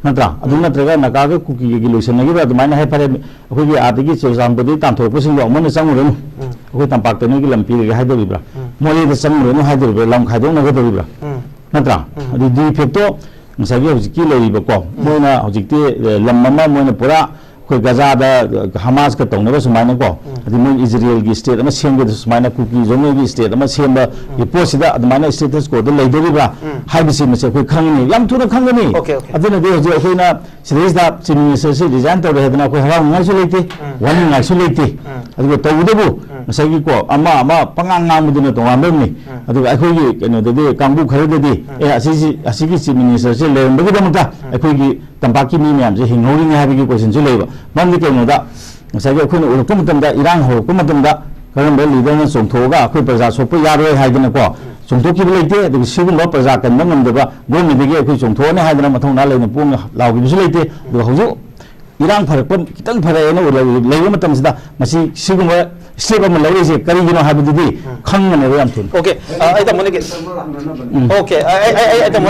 ꯅꯠꯇ꯭ꯔꯥ? ꯑꯗꯨ ꯎꯝ꯫ ꯅꯠꯇ꯭ꯔꯒ ꯅꯥꯒꯥꯒ ꯀꯨꯀꯤꯒꯒꯤ ꯂꯣꯏꯁꯟꯅꯈꯤꯕ ꯑꯗꯨꯃꯥꯏꯅ ꯍꯥꯏ ꯐꯔꯦ, ꯑꯩꯈꯣꯏꯒꯤ ꯑꯥꯗꯒꯤ ꯆꯨꯔꯆꯥꯟꯄꯨꯔꯗꯒꯤ ꯇꯥꯟꯊꯣꯔꯛꯄꯁꯤꯡꯗꯣ ꯑꯃꯨꯛ ꯍꯟꯅ ꯆꯪꯉꯨꯔꯅꯨ, ꯎꯝ꯫ ꯑꯩꯈꯣꯏ ꯇꯝꯄꯥꯛꯇ ꯅꯣꯏꯒꯤ ꯂꯝ ꯄꯤꯔꯒꯦ ꯍꯥꯏꯗꯧꯔꯤꯕ꯭ꯔꯥ? ꯎꯝ꯫ ꯃꯣꯔꯦꯗ ꯆꯪꯉꯨꯔꯅꯨ ꯍꯥꯏꯗꯣꯔꯤꯕ꯭ꯔꯥ, ꯂꯝ ꯈꯥꯏꯗꯣꯛꯅꯒꯗꯧꯔꯤꯕ꯭ꯔꯥ? ꯎꯝ꯫ ꯅꯠꯇ꯭ꯔꯥ? ꯎꯝ꯫ ꯑꯗꯨ ꯗꯤ ꯏꯐꯦꯛꯇꯣ ꯉꯁꯥꯏꯒꯤ ꯍꯧꯖꯤꯛꯀꯤ ꯂꯩꯔꯤꯕꯀꯣ, ꯎꯝ꯫ ꯃꯣꯏꯅ ꯍꯧꯖꯤꯛꯇꯤ, ꯑꯦ, ꯂꯝ ꯑꯃ ꯃꯣꯏꯅ ꯄꯨꯔꯥ ꯑꯩꯈꯣꯏ ꯒꯖꯥꯗ ꯍꯃꯥꯁꯀ ꯇꯧꯅꯕ ꯁꯨꯃꯥꯏꯅꯀꯣ, ꯎꯝ꯫ ꯑꯗꯩ ꯃꯣꯏ ꯏꯖꯔꯦꯜꯒꯤ state ꯑꯃ ꯁꯦꯝꯒꯦꯗ ꯁꯨꯃꯥꯏꯅ ꯀꯨꯀꯤ ꯖꯣꯃꯣꯏꯒꯤ state ꯑꯃ ꯁꯦꯝꯕ ꯎꯝ꯫ ꯄꯣꯠꯁꯤꯗ ꯑꯗꯨꯃꯥꯏꯅ status quo ꯗ ꯂꯩꯗꯣꯔꯤꯕ꯭ꯔꯥ ꯎꯝ꯫ ꯍꯥꯏꯕꯁꯤ ꯃꯁꯤ ꯑꯩꯈꯣꯏ ꯈꯪꯉꯅꯤ, ꯌꯥꯝ ꯊꯨꯅ ꯈꯪꯒꯅꯤ꯫ Okay, okay. ꯑꯗꯨꯅꯗꯤ ꯍꯧꯖꯤꯛ ꯑꯩꯈꯣꯏꯅ ꯁꯤꯗꯩꯁꯤꯗ Chief Minister ꯁꯤ resign ꯇꯧꯔꯦ ꯍꯥꯏꯗꯅ ꯑꯩꯈꯣꯏ ꯍꯔꯥꯎꯅꯤꯡꯉꯥꯏꯁꯨ ꯂꯩꯇꯦ, ꯎꯝ꯫ ꯋꯥꯅꯤꯡꯉꯥꯏꯁꯨ ꯂꯩꯇꯦ꯫ ꯎꯝ꯫ ꯑꯗꯨꯒ ꯇꯧꯕꯇꯕꯨ ꯎꯝ꯫ ꯉꯁꯥꯏꯒꯤꯀꯣ ꯑꯃ ꯑꯃ ꯄꯉꯥꯡ ꯉꯥꯡꯕꯗꯨꯅ ꯇꯣꯉꯥꯟꯕ ꯑꯃꯅꯤ꯫ ꯎꯝ꯫ ꯑꯗꯨꯒ ꯑꯩꯈꯣꯏꯒꯤ ꯀꯩꯅꯣꯗꯗꯤ ꯀꯥꯡꯕꯨ ꯈꯔꯗꯗꯤ ꯎꯝ꯫ ꯑꯦ, ꯑꯁꯤꯁꯤ, ꯑꯁꯤꯒꯤ Chief Minister ꯁꯦ ꯂꯩꯔꯝꯕꯒꯤꯗꯃꯛꯇ ꯎꯝ꯫ ꯑꯩꯈꯣꯏꯒꯤ ꯇꯝꯄꯥꯛꯀꯤ ꯃꯤ ꯃꯌꯥꯝꯁꯦ ꯍꯤꯡꯍꯧꯔꯤꯅꯤ ꯍꯥꯏꯕꯒꯤ question ꯁꯨ ꯂꯩꯕ꯫ ꯃꯔꯝꯗꯤ ꯀꯩꯅꯣꯗ ꯉꯁꯥꯏꯒꯤ ꯑꯩꯈꯣꯏꯅ ꯎꯔꯛꯄ ꯃꯇꯝꯗ, ꯏꯔꯥꯡ ꯍꯧꯔꯛꯄ ꯃꯇꯝꯗ ꯀꯔꯝꯕ leader ꯅ ꯆꯣꯡꯊꯣꯛꯑꯒ ꯑꯩꯈꯣꯏ ꯄ꯭ꯔꯖꯥ ꯁꯣꯛꯄ ꯌꯥꯔꯣꯏ ꯍꯥꯏꯗꯅꯀꯣ ꯆꯣꯡꯊꯣꯛꯈꯤꯕ ꯂꯩꯇꯦ꯫ ꯑꯗꯨꯒ ꯁꯤꯒꯨꯝꯕ ꯄ꯭ꯔꯖꯥ ꯀꯟꯕ ꯉꯝꯗꯕ government ꯇꯒꯤ ꯑꯩꯈꯣꯏ ꯆꯣꯡꯊꯣꯛꯑꯅꯤ ꯍꯥꯏꯗꯅ ꯃꯊꯧꯅꯥ ꯂꯩꯅ ꯄꯣꯡꯅ ꯂꯥꯎꯈꯤꯕꯁꯨ ꯂꯩꯇꯦ꯫ ꯑꯗꯨꯒ ꯍꯧꯖꯤꯛ ꯏꯔꯥꯡ ꯐꯔꯛꯄ, ꯈꯤꯇꯪ ꯐꯔꯛꯑꯦꯅ ꯂꯩꯕ ꯃꯇꯝꯁꯤꯗ ꯃꯁꯤ ꯁꯤꯒꯨꯝꯕ step ꯑꯃ ꯂꯧꯔꯛꯏꯁꯦ ꯀꯔꯤꯒꯤꯅꯣ ꯍꯥꯏꯕꯗꯨꯗꯤ ꯎꯝ꯫ ꯈꯪꯒꯅꯦꯕ ꯌꯥꯝ ꯊꯨꯅ꯫ Okay, ꯑ, ꯑꯩ ꯇꯥꯃꯣꯅ ꯀꯦ-, ꯎꯝ꯫ Okay, ꯑ, ꯑꯩ, ꯑꯩ, ꯑꯩ, ꯑꯩ ꯇꯥꯃꯣ,